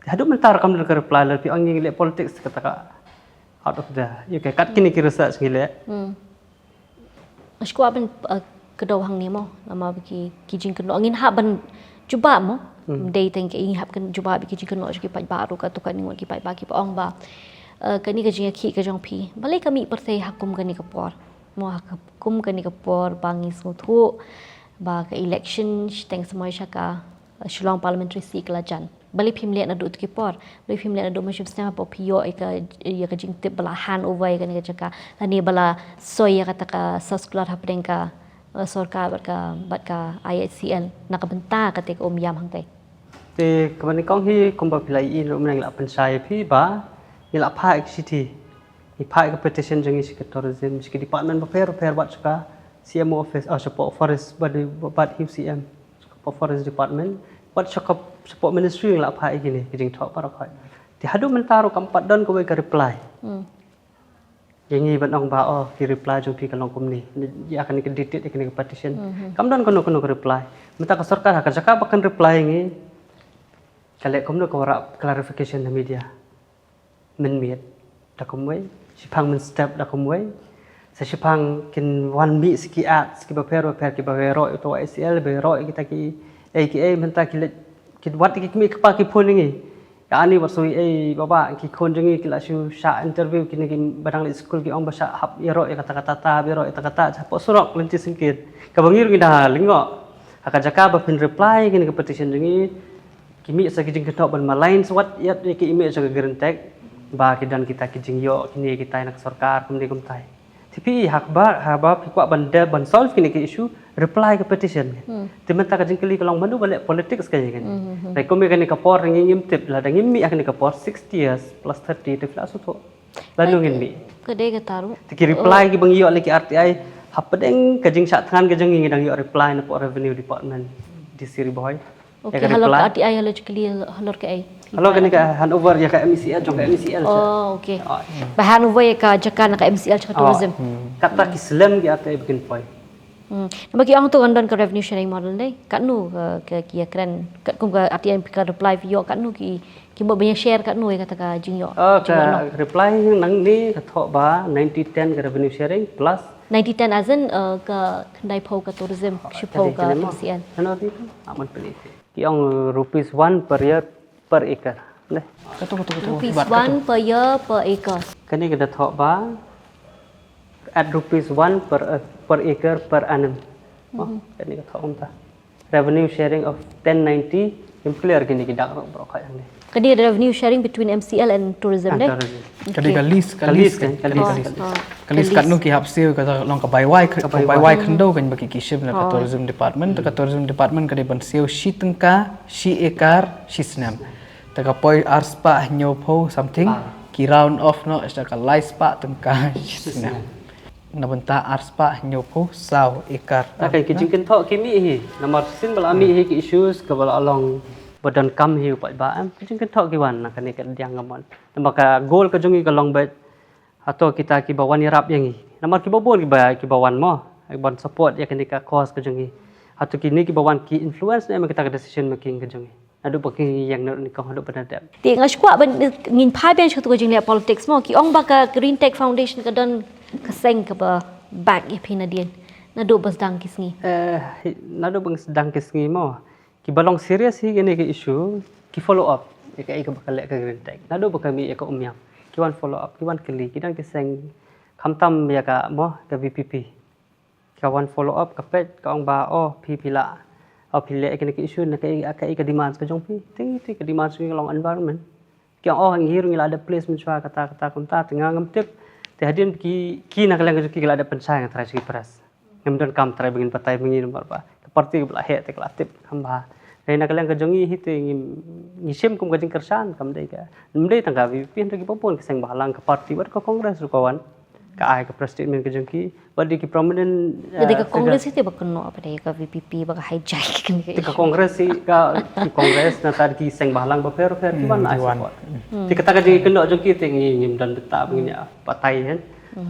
Te haduh mynta ruh kam don ka reply, lada phi ong ngi leh politics kata ka out of the, ïa ka kat kine ki research ngi leh. Nga shu kwah ban, eh, kdew hangne mo, namar ba ki, ki jingkynnoh ngin hap ban jubab mo. Dei tang ki, ngin hap ban jubab ki jingkynnoh jong ki paidbah ruh, katto katne ngut ki paidbah kiba ong ba, eh, kane ka jingïakhih ka jong phi balei ka mih pyrthei ha kum kane ka por. Mo ha ka kum kane ka por ba ngi sngewthuh ba ka election shiteng samoi sha ka, eh, Shillong parliamentary seat ka la jan. Balei phim leh naduh tu ki por? Balei phim leh naduh mynshwa snem hapoh phi ïoh ïa ka, ïa ka jingtip ba la hand over ïa kane ka jaka, lane ba la soi ïa kata ka circular hapdeng ka, eh, sorkar bad ka, bad ka I H C L na ka bynta kata ka um ïam hangtai? Te kaba nyngkong hi kumba phi la ïohi ruh mynne ngi la pynshai ïa phi ba ngi la phah ïa ka shithi, ngi phah ïa ka petition jong ngi sha ka tourism, sha ki department bapher bapher, wat sha ka C M O office, ah, shapoh forest bad, bad U C M. Shapoh Forest Department, wat shapoh, shapoh Ministry ngi la phah ïa kine ki jingthoh baroh khoit. Te haduh mynta ruh kam pat don kawei ka reply. Ïa ngi ban ong ba, oh, ki reply jong phi ka long kumne ïa kane ka detail, ïa kane ka petition. Kam don kano kano ka reply. Mynta ka sorkar ha ka jaka ba kan reply ïa ngi, ka leh kumno, ka wanrah clarification na media. Mynmiet da kumwei, shiphang mynstep da kumwei. Sa shiphang kin wan mih sa ki ad, sa ki bapher bapher, kiba ïaroh ïa uto u I H C L, ba ïaroh ïa kita kiei kiei, mynta ki leit, ki wat ïa ki kmie ki kpa ki phone ïa ngi. Ïa ani wat sngewthuh ei baba, ki khun jong ngi ki la shu shah interview, kine kiba dang leit skul ki ong ba shah hap ïaroh ïa kata ka Tata, hap ïaroh ïa kata kata, hapoh surok Lynti Syngkien. Kaba ngi ruh ngi da lyngngoh. Ha ka jaka ba phin reply ïa kine ki petition jong ngi, ki mih sa ki jingkynnoh ban malign sa wat ïa ki image jong ka Green Tech, ba ki don kita ki jingïoh kine kitai na ka sorkar kumne kumtai. Te phi haba, haba phi kwah ban de, ban solve kine ki issue, reply ka petition. Te mynta ka jingkylli ka long mano ba leh politics ka ïa kane. Te kum ïa kane ka por ngi ngim tip, lada ngim mih ha kane ka por sixty years plus thirty te phi la sngewthuh. Lano ngin mih? Ka dei kata ruh. Te ki reply kiba ngi ïoh na ki R T I, hapdeng ka jingshah thngan ka jong ngi, ngi dang ïoh reply napoh Revenue Department, D C Ri Bhoi. Okay, halor ka R T I, halor jingkylli, halor kaei? Halor kane ka handover ïa ka M E C L, jong ka M E C L. Oh, okay. Ba handover ïa ka jaka na ka M E C L sha ka tourism. Kata ki slem ki R T I ba kin poi. Namar ki ong to kan don ka revenue sharing model dei. Katno ka, ka, ki ïakren, katkum ka R T I phi ka reply phi ïoh, katno ki, ki mut ban ïa share katno ïa kata ka jingïoh. Oh, ka reply nangne ka thoh ba ninety ten ka revenue sharing plus Ninety ten as in uh, ka khyndai phew ka tourism, shiphew ka M C L. Ano di tu? Aman peli. Ki ong rupees one per year per acre. Deh. Katu katu katu. Rupees one per year per acre. Kane ka da thoh ba at rupees one per per acre per annum. Oh, kane ka thoh kumta. Revenue sharing of ten ninety, im clear kine ki dak rok bro kha yang ni. Kane revenue sharing between M C L and tourism deh. Kane ka lease, ka lease kan, ka lease. Ka lease kat nu ki hap siew ka long ka bai wai, ka bai wai khyndew kan ba ki ki shim na ka tourism department, ka tourism department ka dei ban siew shi tyngka shi ekar shi snem. Ta ka poi ar spah hynñiew phew something, ki round off noh sa ka lai spah tyngka shi snem. Na bynta ar spah hynñiew phew saw ekar. Na kan ki jingkynthoh ki mih hi. Namar shisien ba la mih hi ki issues kaba la long ba donkam hi u paidbah em. Ki jingkynthoh ki wan na kane ka diang ka mon. Namar ka goal ka jong ngi ka long ba hato kita kiba wan ïarap ïa ngi. Namar kiba bun kiba kiba wan mo. Ban support ïa kane ka cause ka jong ngi. Hato kine kiba wan ki influence ne em kita ka decision making ka jong ngi. Naduh ba ki ïeng na nyngkong haduh ba na dep. Te nga shu kwah ban ngin phai biang sha katu ka jingleh politics mo, ki ong ba ka Green Tech Foundation ka don ka seng kaba back ïa phi nadien. Naduh ba sdang ki sngi. Eh, naduh ba sdang ki sngi mo. Kiba long serious hi kane ka issue, ki follow up ïa kaei kaba ka leh ka Green Tech. Naduh ba ka mih ïa ka Umïam, ki wan follow up, ki wan kylli, ki don ki seng, khamtam ïa ka mo, ka V P P. Ka wan follow up, ka peit, ka ong ba, oh, phi phi lah, oh, phi leh kane ka issue na kaei kaei ka demands ka jong phi. Te ngi te ka demands ka jong ngi ka long environment. Ki ong, oh, ngi ruh ngi la dep place mynshuwa kata kata kumta, te nga ngam tip. Te hadien ki ki na ka liang ka jong ki ki la dep pynshai, nga tharai sha ki press. Ngam donkam tharai ba ngin batai ba ngi namar ba ka party kaba la heh te ka la tip kham bha. Te na ka liang ka jong ngi hi te ngi ngi shim kum ka jingkyrshan, kam dei ka, ym dei tang ka V P P, hynrei kiba bun ki seng bhalang, ka party, wat ka Congress ruh ka wan. Ka ai ka press statement ka jong ki, wat dei ki prominent. Ka dei ka Congress hi te ba kynnoh, ba dei ka V P P ba ka hijack kane ka issue. Te ka Congress hi, ka ki Congress nangta ki seng bhalang bapher bapher ki wan ai support. Te kata ka jingkynnoh jong ki te ngi ngim don bynta ba ngin ïa batai, hen.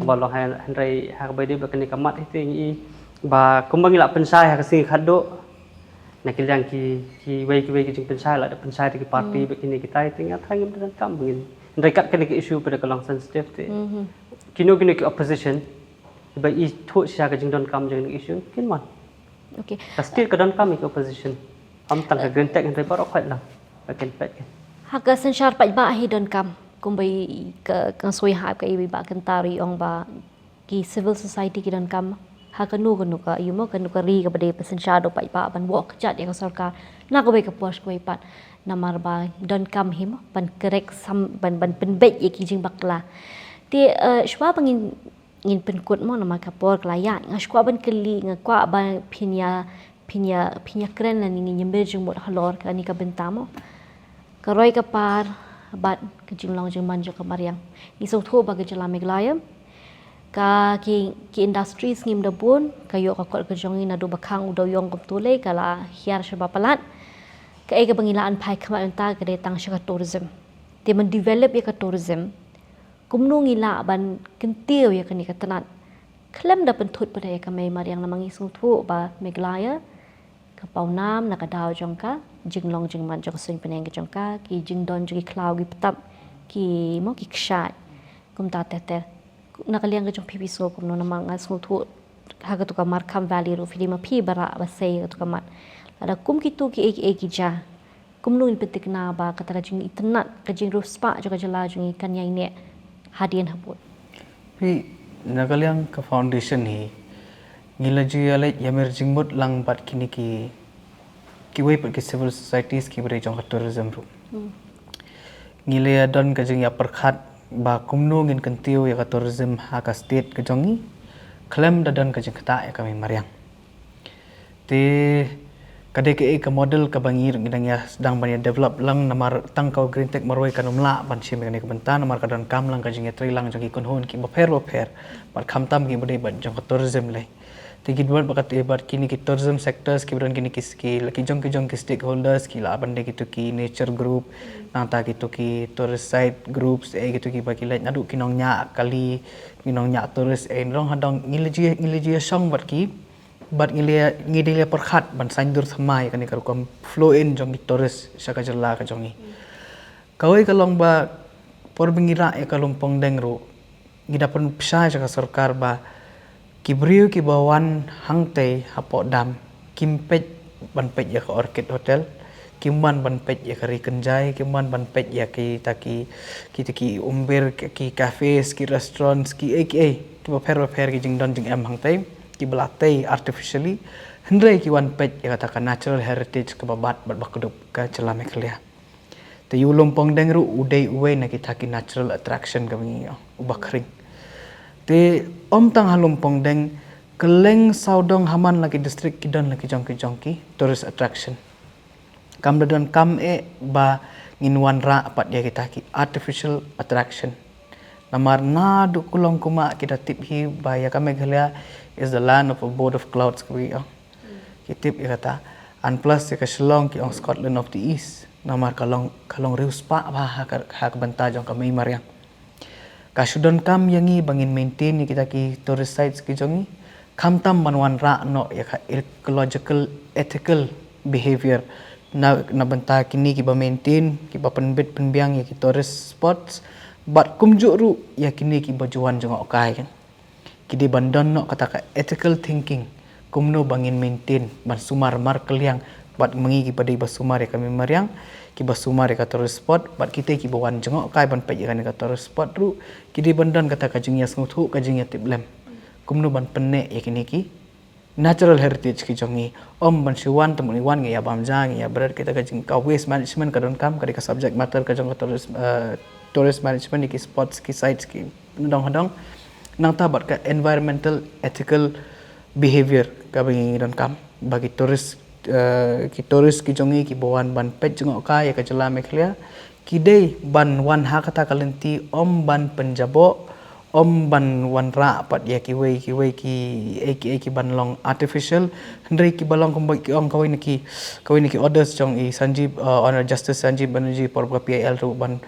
Ba long, hynrei ha kaba ïadei bad kane ka mat hi te ngi ba kumba ngi la pynshai ha ka sngi khatduh, na ki liang ki kiwei kiwei ki jingpynshai la da pynshai da ki party bad kine kitai, te nga tharai ngim donkam ba ngin. Hynrei kat kane ka issue pat ka long sensitive te. Kino kino ki opposition ba ithuh shisha ka jingdonkam jong kane ka issue, kin mon. Okay. Ka state ka donkam ïa ka opposition. Ym tang ka Green Tech, hynrei baroh khoit lang. Ba kin peit kin. Ha ka synshar paidbah hi donkam, kumba i ka, ka soi ha ka i ba kynta ruh i ong ba ki civil society ki donkam ha kano kano ka, ïa mo, kano ka ri kaba dei ba synshar da u paidbah ban wad kjat ïa ka sorkar na kawei ka por sha kawei pat. Namar ba donkam hi mo ban correct sam, ban, ban pynbeit ïa ki jingbakla. Te, eh, shuwa ba ngin, ngin pynkut mo, namar ka por ka la ïaid, nga shu kwah ban kylli, nga kwah ba phin ïa, phin ïa, phin ïa kren lane ngin ïa mir jingmut halor kane ka bynta mo. Ka roi ka par bad ka jinglong jingman jong ka mariang. Ngi sngewthuh ba ka jylla Meghalaya ka ki, ki industries ngim da bun, ka ïoh ka kot ka jong ngi naduh ba khang u dewïong kumto lei ka la hiar shaba palat. Kaei kaba ngi lah ban phai khmat mynta ka dei tang sha ka tourism. Te ban develop ïa ka tourism, kumno ngi lah ban kyntiew ïa kane ka tnat khlem da pynthut pat ïa ka mei mariang, namar ngi sngewthuh ba Meghalaya ka pawnam na ka daw jong ka jinglong jingman jong ka suiñ bneng ka jong ka, ki jingdon jong ki khlaw ki btap, ki mo ki kshaid, kumta ter ter. Na ka liang ka jong phi phi sngew kumno, namar nga sngewthuh ha katu ka Markham Valley ruh phi dei ma phi ba rah ba sei katu ka mat. Lada kum kitu kiei kiei ki jia, kumno ngin pynthikna ba kata ka jingitynnat, ka jingriewspah jong ka jylla jong ngi kan ïaineh hadien habud. Phi, na ka liang ka foundation hi, ngi la ju ïaleit ïamir jingmut lang bad kine ki, kiwei pat ki civil societies kiba dei jong ka tourism ruh. Ngi la ïadon ka jingïapyrkhat ba kumno ngin kyntiew ïa ka tourism ha ka state ka jong ngi khlem da don ka jingktah ïa ka mei mariang. Te ka dei kaei ka model kaba ngi ruh ngi dang ïa sdang ban ïa develop lang, namar tang ka Green Tech marwei kan ym lah ban shim ïa kane ka bynta namar ka donkam lang ka jingïatreilang jong ki kynhun kiba pher bapher bad khamtam kiba dei bad jong ka tourism lei. Te ki don bad kata bad kine ki tourism sectors kiba don kine ki skill, ki jong ki jong ki stakeholders, ki lah ban dei kito ki nature group, nangta kito ki tourist site groups, eh, kito kiba ki leit naduh ki nongñiah kali, ki nongñiah tourist, eh, nrong hadong ngi la ju, ngi la ju ïashong bad ki, bad ngi la, ngi dei la pyrkhat ban saiñdur thymmai ïa kane ka rukom flow in jong ki tourist sha ka jylla ka jong ngi. Kawei ka long ba por ba ngi rah ïa ka Lumpong Deng ruh, ngi da pynbishar sha ka sorkar ba Ki briew kiba wan hangtei hapoh dam kim peit ban peit ïa ka Orchid Hotel, kim wan ban peit ïa ka ri kynjai, kim wan ban peit ïa kita ki, kita ki umbir, ki, ki cafes, ki restaurants, ki ei ki ei, kiba pher ba pher ki jingdon jingem hangtei kiba la tei artificially. Hynrei ki wan peit ïa kata ka natural heritage kaba bat bad ba kdup ka jylla Meghalaya. Te u Lumpongdeng ruh u dei uwei na kita ki natural attraction kaba ngi ong, uba khring. Te ym tang ha Lumpongdeng, kylleng sawdong ha man la ki district ki don la ki jong ki jong ki tourist attraction. Kam da donkam eh ba ngin wanrah pat ïa kita ki artificial attraction. Namar naduh kulong kumah ki da tip hi ba ïa ka Meghalaya is the land of abode of clouds kaba ngi ong. Ki tip ïa kata. And plus ïa ka Shillong ki ong Scotland of the East. Namar ka long, ka long riewspah bha ha ka, ha ka bynta jong ka mei mariang. Ka shu donkam ïa ngi ba ngin maintain ïa kita ki tourist sites ki jong ngi. Khamtam ban wanrah noh ïa ka ecological, ethical behavior na, na bynta kine kiba maintain, kiba pynbit pynbiang ïa ki tourist spots. Bad kumjuh ruh ïa kine kiba ju wan jngohkai kan. Ki dei ban don noh kata ka ethical thinking, kumno ba ngin maintain ban sumar markylliang bad ma ngi kiba dei ba sumar ïa ka mei mariang, kiba sumar ïa ka tourist spot, bad kita kiba wan jngohkai ban peit ïa kane ka tourist spot ruh, ki dei ban don kata ka jingïasngewthuh, ka jingïatiplem. Kumno ban pynneh ïa kine ki natural heritage ki jong ngi. Ym ban shu wan te mut ngi wan ngi ïa bam ja, ngi ïa bret, kita ka jing, ka waste management ka donkam, ka dei ka subject matter ka jong ka tourist, eh, tourist management, ki spots, ki sites, ki nadong hadong. Nangta bad ka environmental ethical behavior kaba ngi donkam ba ki tourist, eh, ki tourist ki jong ngi kiba wan ban peit jngohkai ïa ka jylla Meghalaya, ki dei ban wan ha kata ka lynti, ym ban pynjaboh, ym ban wanrah pat ïa kiwei kiwei ki ei ki ei kiban long artificial. Hynrei kiba long kumba ki ong kawei na ki, kawei na ki orders jong i Sanjeev, eh, Honourable Justice Sanjeev Banerjee por ba ka P I L ruh ban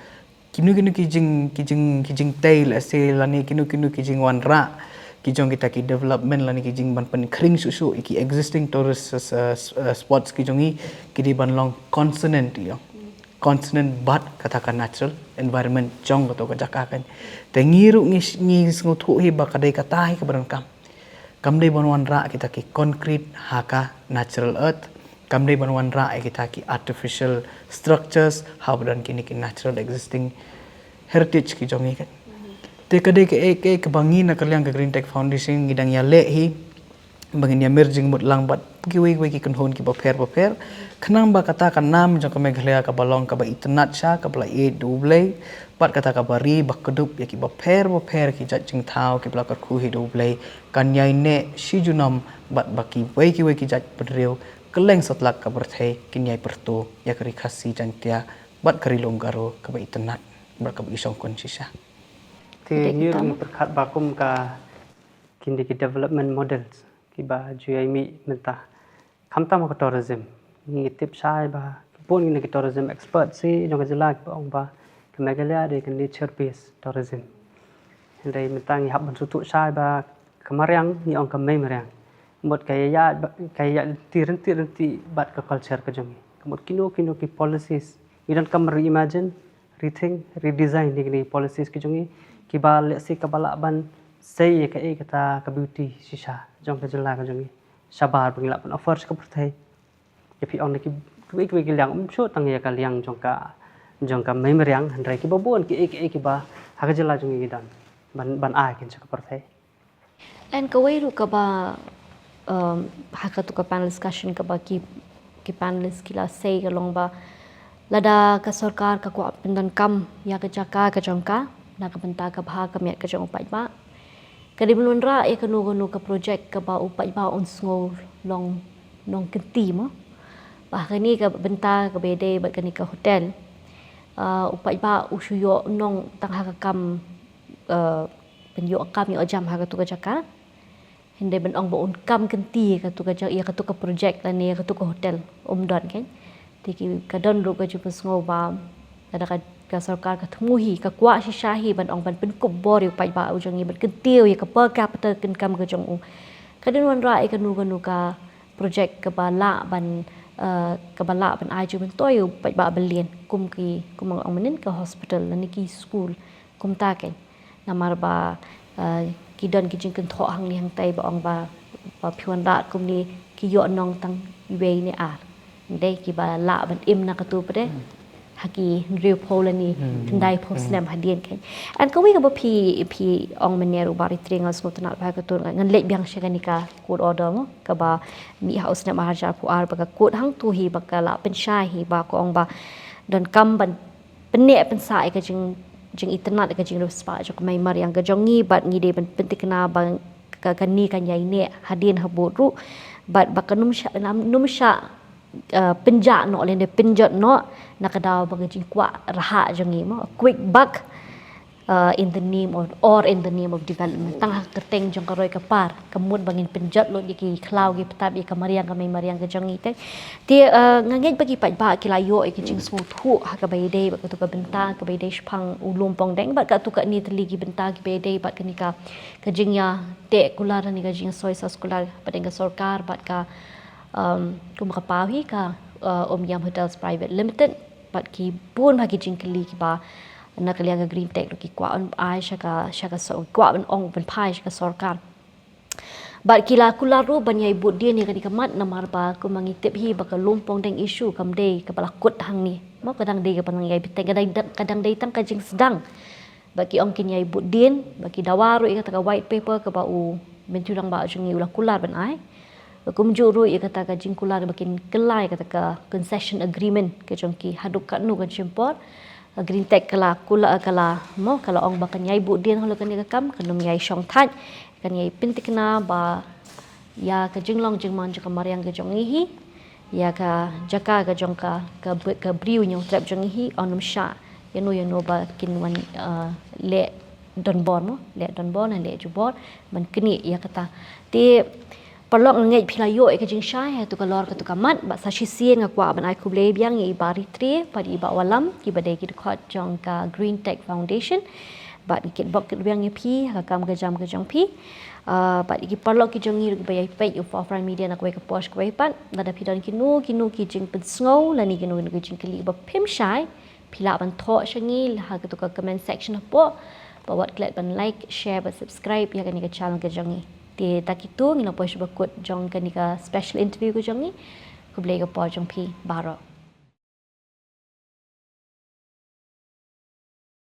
kino kino ki jing, ki jing, ki jingtei lehse lane kino kino ki jingwanrah ki jong kita ki development lane ki jingban pynkhring shuh shuh ïa ki existing tourist, eh, eh, spots ki jong ngi, ki dei ban long consonant ïa, consonant bad kata ka natural environment jong kato ka jaka kan. Te ngi ruh ngi, ngi sngewthuh hi ba ka dei kata hi kaba donkam. Kam dei ban wanrah kita ki concrete ha ka natural earth. Kam dei ban wanrah ïa kita ki artificial structures ha ba don kine ki natural existing heritage ki jong ngi kan. Te ka dei kaei kaei kaba ngi na ka liang ka Green Tech Foundation ngi dang ïaleh hi ba ngin ïa mir jingmut lang bad kiwei kiwei ki kynhun kiba pher ba pher. Khnang ba kata ka nam jong ka Meghalaya kaba long kaba itynnad sha, kaba la ïeit da U Blei, bad kata kaba ri ba kdup ïa kiba pher ba pher ki jait jingthaw kiba la kyrkhu hi da U Blei, kan ïai neh shi junom bad ba kiwei kiwei ki jait bynriew kylleng satlak ka pyrthei kin ïai pyrto ïa ka Ri Khasi Jaiñtia bad ka Ri Lum Garo kaba itynnad bad kaba ishongkun shisha. Te ngi ruh ngi pyrkhat ba kum ka kine ki development models kiba ju ïai mih mynta. Khamtam ha ka tourism, ngi tip shai ba ki bun kine ki tourism experts hi jong ka jylla kiba ong ba ka Meghalaya dei ka nature based tourism. Hynrei mynta ngi hap ban sngewthuh shai ba ka mariang ngi ong ka mei mariang. Mut ka ïa, ka ïa ryntih ryntih ryntih bad ka culture ka jong ngi. Ka mut kino kino ki policies ngi donkam reimagine, rethink, redesign ïa kine ki policies ki jong ngi kiba lehse kaba lah ban sei ïa kaei kata ka beauty shisha jong ka jylla ka jong ngi. Shabar ba ngi lah ban offer sha ka pyrthei. Ïa phi ong na ki kiwei kiwei ki liang, ym shu tang ïa ka liang jong ka, jong ka mei mariang, hynrei kiba bun kiei kiei kiba ha ka jylla jong ngi ki don ban, ban ai kin sha ka pyrthei. And kawei ruh kaba, um, ha katu ka panel discussion kaba ki, ki panelist ki la sei ka long ba lada ka sorkar ka kwah pyndonkam ïa ka jaka ka jong ka na ka bynta ka bha ka miat ka jong u paidbah, ka dei ban wanrah ïa kano kano ka project kaba u paidbah un sngew long nongkynti mo. Ba ha kane ka bynta kaba ïadei bad kane ka hotel, uh, u paidbah u shu ïoh nong tang ha ka kam, uh, pynïoh kam ïoh jam ha katu ka jaka. Hynrei ban ong ba un kam kynti ïa katu ka ja-, ïa katu ka project lane ïa katu ka hotel, um don kan. Te ki ka don ruh ka jingpynsngew ba lada ka, ka sorkar ka thmu hi, ka kwah shisha hi ban ong ban pynkup bor ïa u paidbah u jong ngi, ban kyntiew ïa ka per capita income ka jong u, ka dei ban wanrah ïa kano kano ka project kaba lah ban, eh, kaba lah ban ai jingmyntoi ïa u paidbah ba lian, kum ki, kum ong mynnin ka hospital lane ki school, kumta kan. Namar ba, eh, ki don ki jingkynthoh hangne hangtai ba ong ba, ba phi wanrah kumne ki ïoh nong tang iwei ne ar. Dei kiba lah ban im na katu pat de ha ki hynriewphew lane khyndaiphew snem hadien. Kan, kawei kaba phi, phi ong mynne ruh Bah Ritri, nga sngewtynnat bha katu, ngan leit biang sha kane ka court order mo, kaba mih ha u snem arhajar arphew ar ba ka court hangtu hi ba ka la pynshai hi ba ka ong ba donkam ban pynneh pynsah ïa ka jing, jingitynnat ïa ka jingriewspah jong ka mei mariang ka jong ngi, bad ngi dei ban pynthikna ba ka, kane kan ïai neh hadien habud ruh, bad ba kan ym shah, ym shah, uh, pynjah noh lane pynjot noh na ka daw ba ka jingkwah rhah jong ngi mo, a quick buck, uh, in the name of, or in the name of development. Tang ha ka kyrteng jong ka roi ka par, ka mut ba ngin pynjot lut ïa ki khlaw ki btap ïa ka mariang, ka mei mariang ka jong ngi te. Te, uh, nga ngeit ba ki paidbah ki la ïoh ïa ki jingsngewthuh ha kaba ïadei bad katu ka bynta kaba ïadei shaphang u lum pongdeng bad katu kane tylli ki bynta kiba ïadei bad kane ka, ka jingïateh kular ne ka jingïasoi soskular hapdeng ka sorkar bad ka, um, kum ka paw hi ka, uh, Umiam Hotels Private Limited. Bad ki bun bha ki jingkylli kiba na ka liang ka Green Tech ruh ki kwah ban ai sha ka, sha ka sor-, kwah ban ong ban phai sha ka sorkar. Bad ki la kular ruh ban ïai bud dien ïa kane ka mat namar ba kumba ngi tip hi ba ka lum pongdeng issue kam dei kaba la kut hangne mo, ka dang dei kaba nang ïai bteng, ka dang, ka dang dei tang ka jingsdang. Ba ki ong kin ïai bud dien, ba ki dawa ruh ïa kata ka white paper kaba u Myntri Rangbah jong ngi u la kular ban ai. Ba kumjuh ruh ïa kata ka jingkular ba kin kylla ïa kata ka concession agreement ka jong ki haduh katno kan shim por. Green Tech ka la kular, ka la mo, ka la ong ba kan ïai bud dien halor kane ka kam, kan ym ïai shong thait, kan ïai pynthikna ba ïa ka jinglong jingman jong ka mariang ka jong ngi hi, ïa ka jaka ka jong ka, ka b-, ka briew Hynñiewtrep jong ngi hi, yn ym shah ïano ïano ba kin wan, uh, leh donbor mo, leh donbor ne leh jubor ban knieh ïa kata. Te paralok, nga ngeit phi la ïoh ïa ka jingshai ha katu ka lor katu ka mat, bad sa shisien nga kwah ban ai khublei biang ïa i Bah Ritri bad i Bah Wallam kiba dei ki dkhot jong ka Green Tech Foundation. Bad ngi kitbok kitbiang ïa phi ha ka kam ka jam ka jong phi. Uh, bad ïa ki paralok ki jong ngi ruh kiba ïai peit ïa u Forefront Media na kawei ka por sha kawei pat, lada phi don kino kino ki jingpynsngew lane kino kino ki jingkylli ba phim shai, phi lah ban thoh sha ngi ha katu ka comment section hapoh. Bad wat klet ban like, share bad subscribe ïa kane ka channel ka jong ngi. Te da kitu ngi la poi sha ba kut jong kane ka special interview ka jong ngi. Khublei ka por jong phi baroh.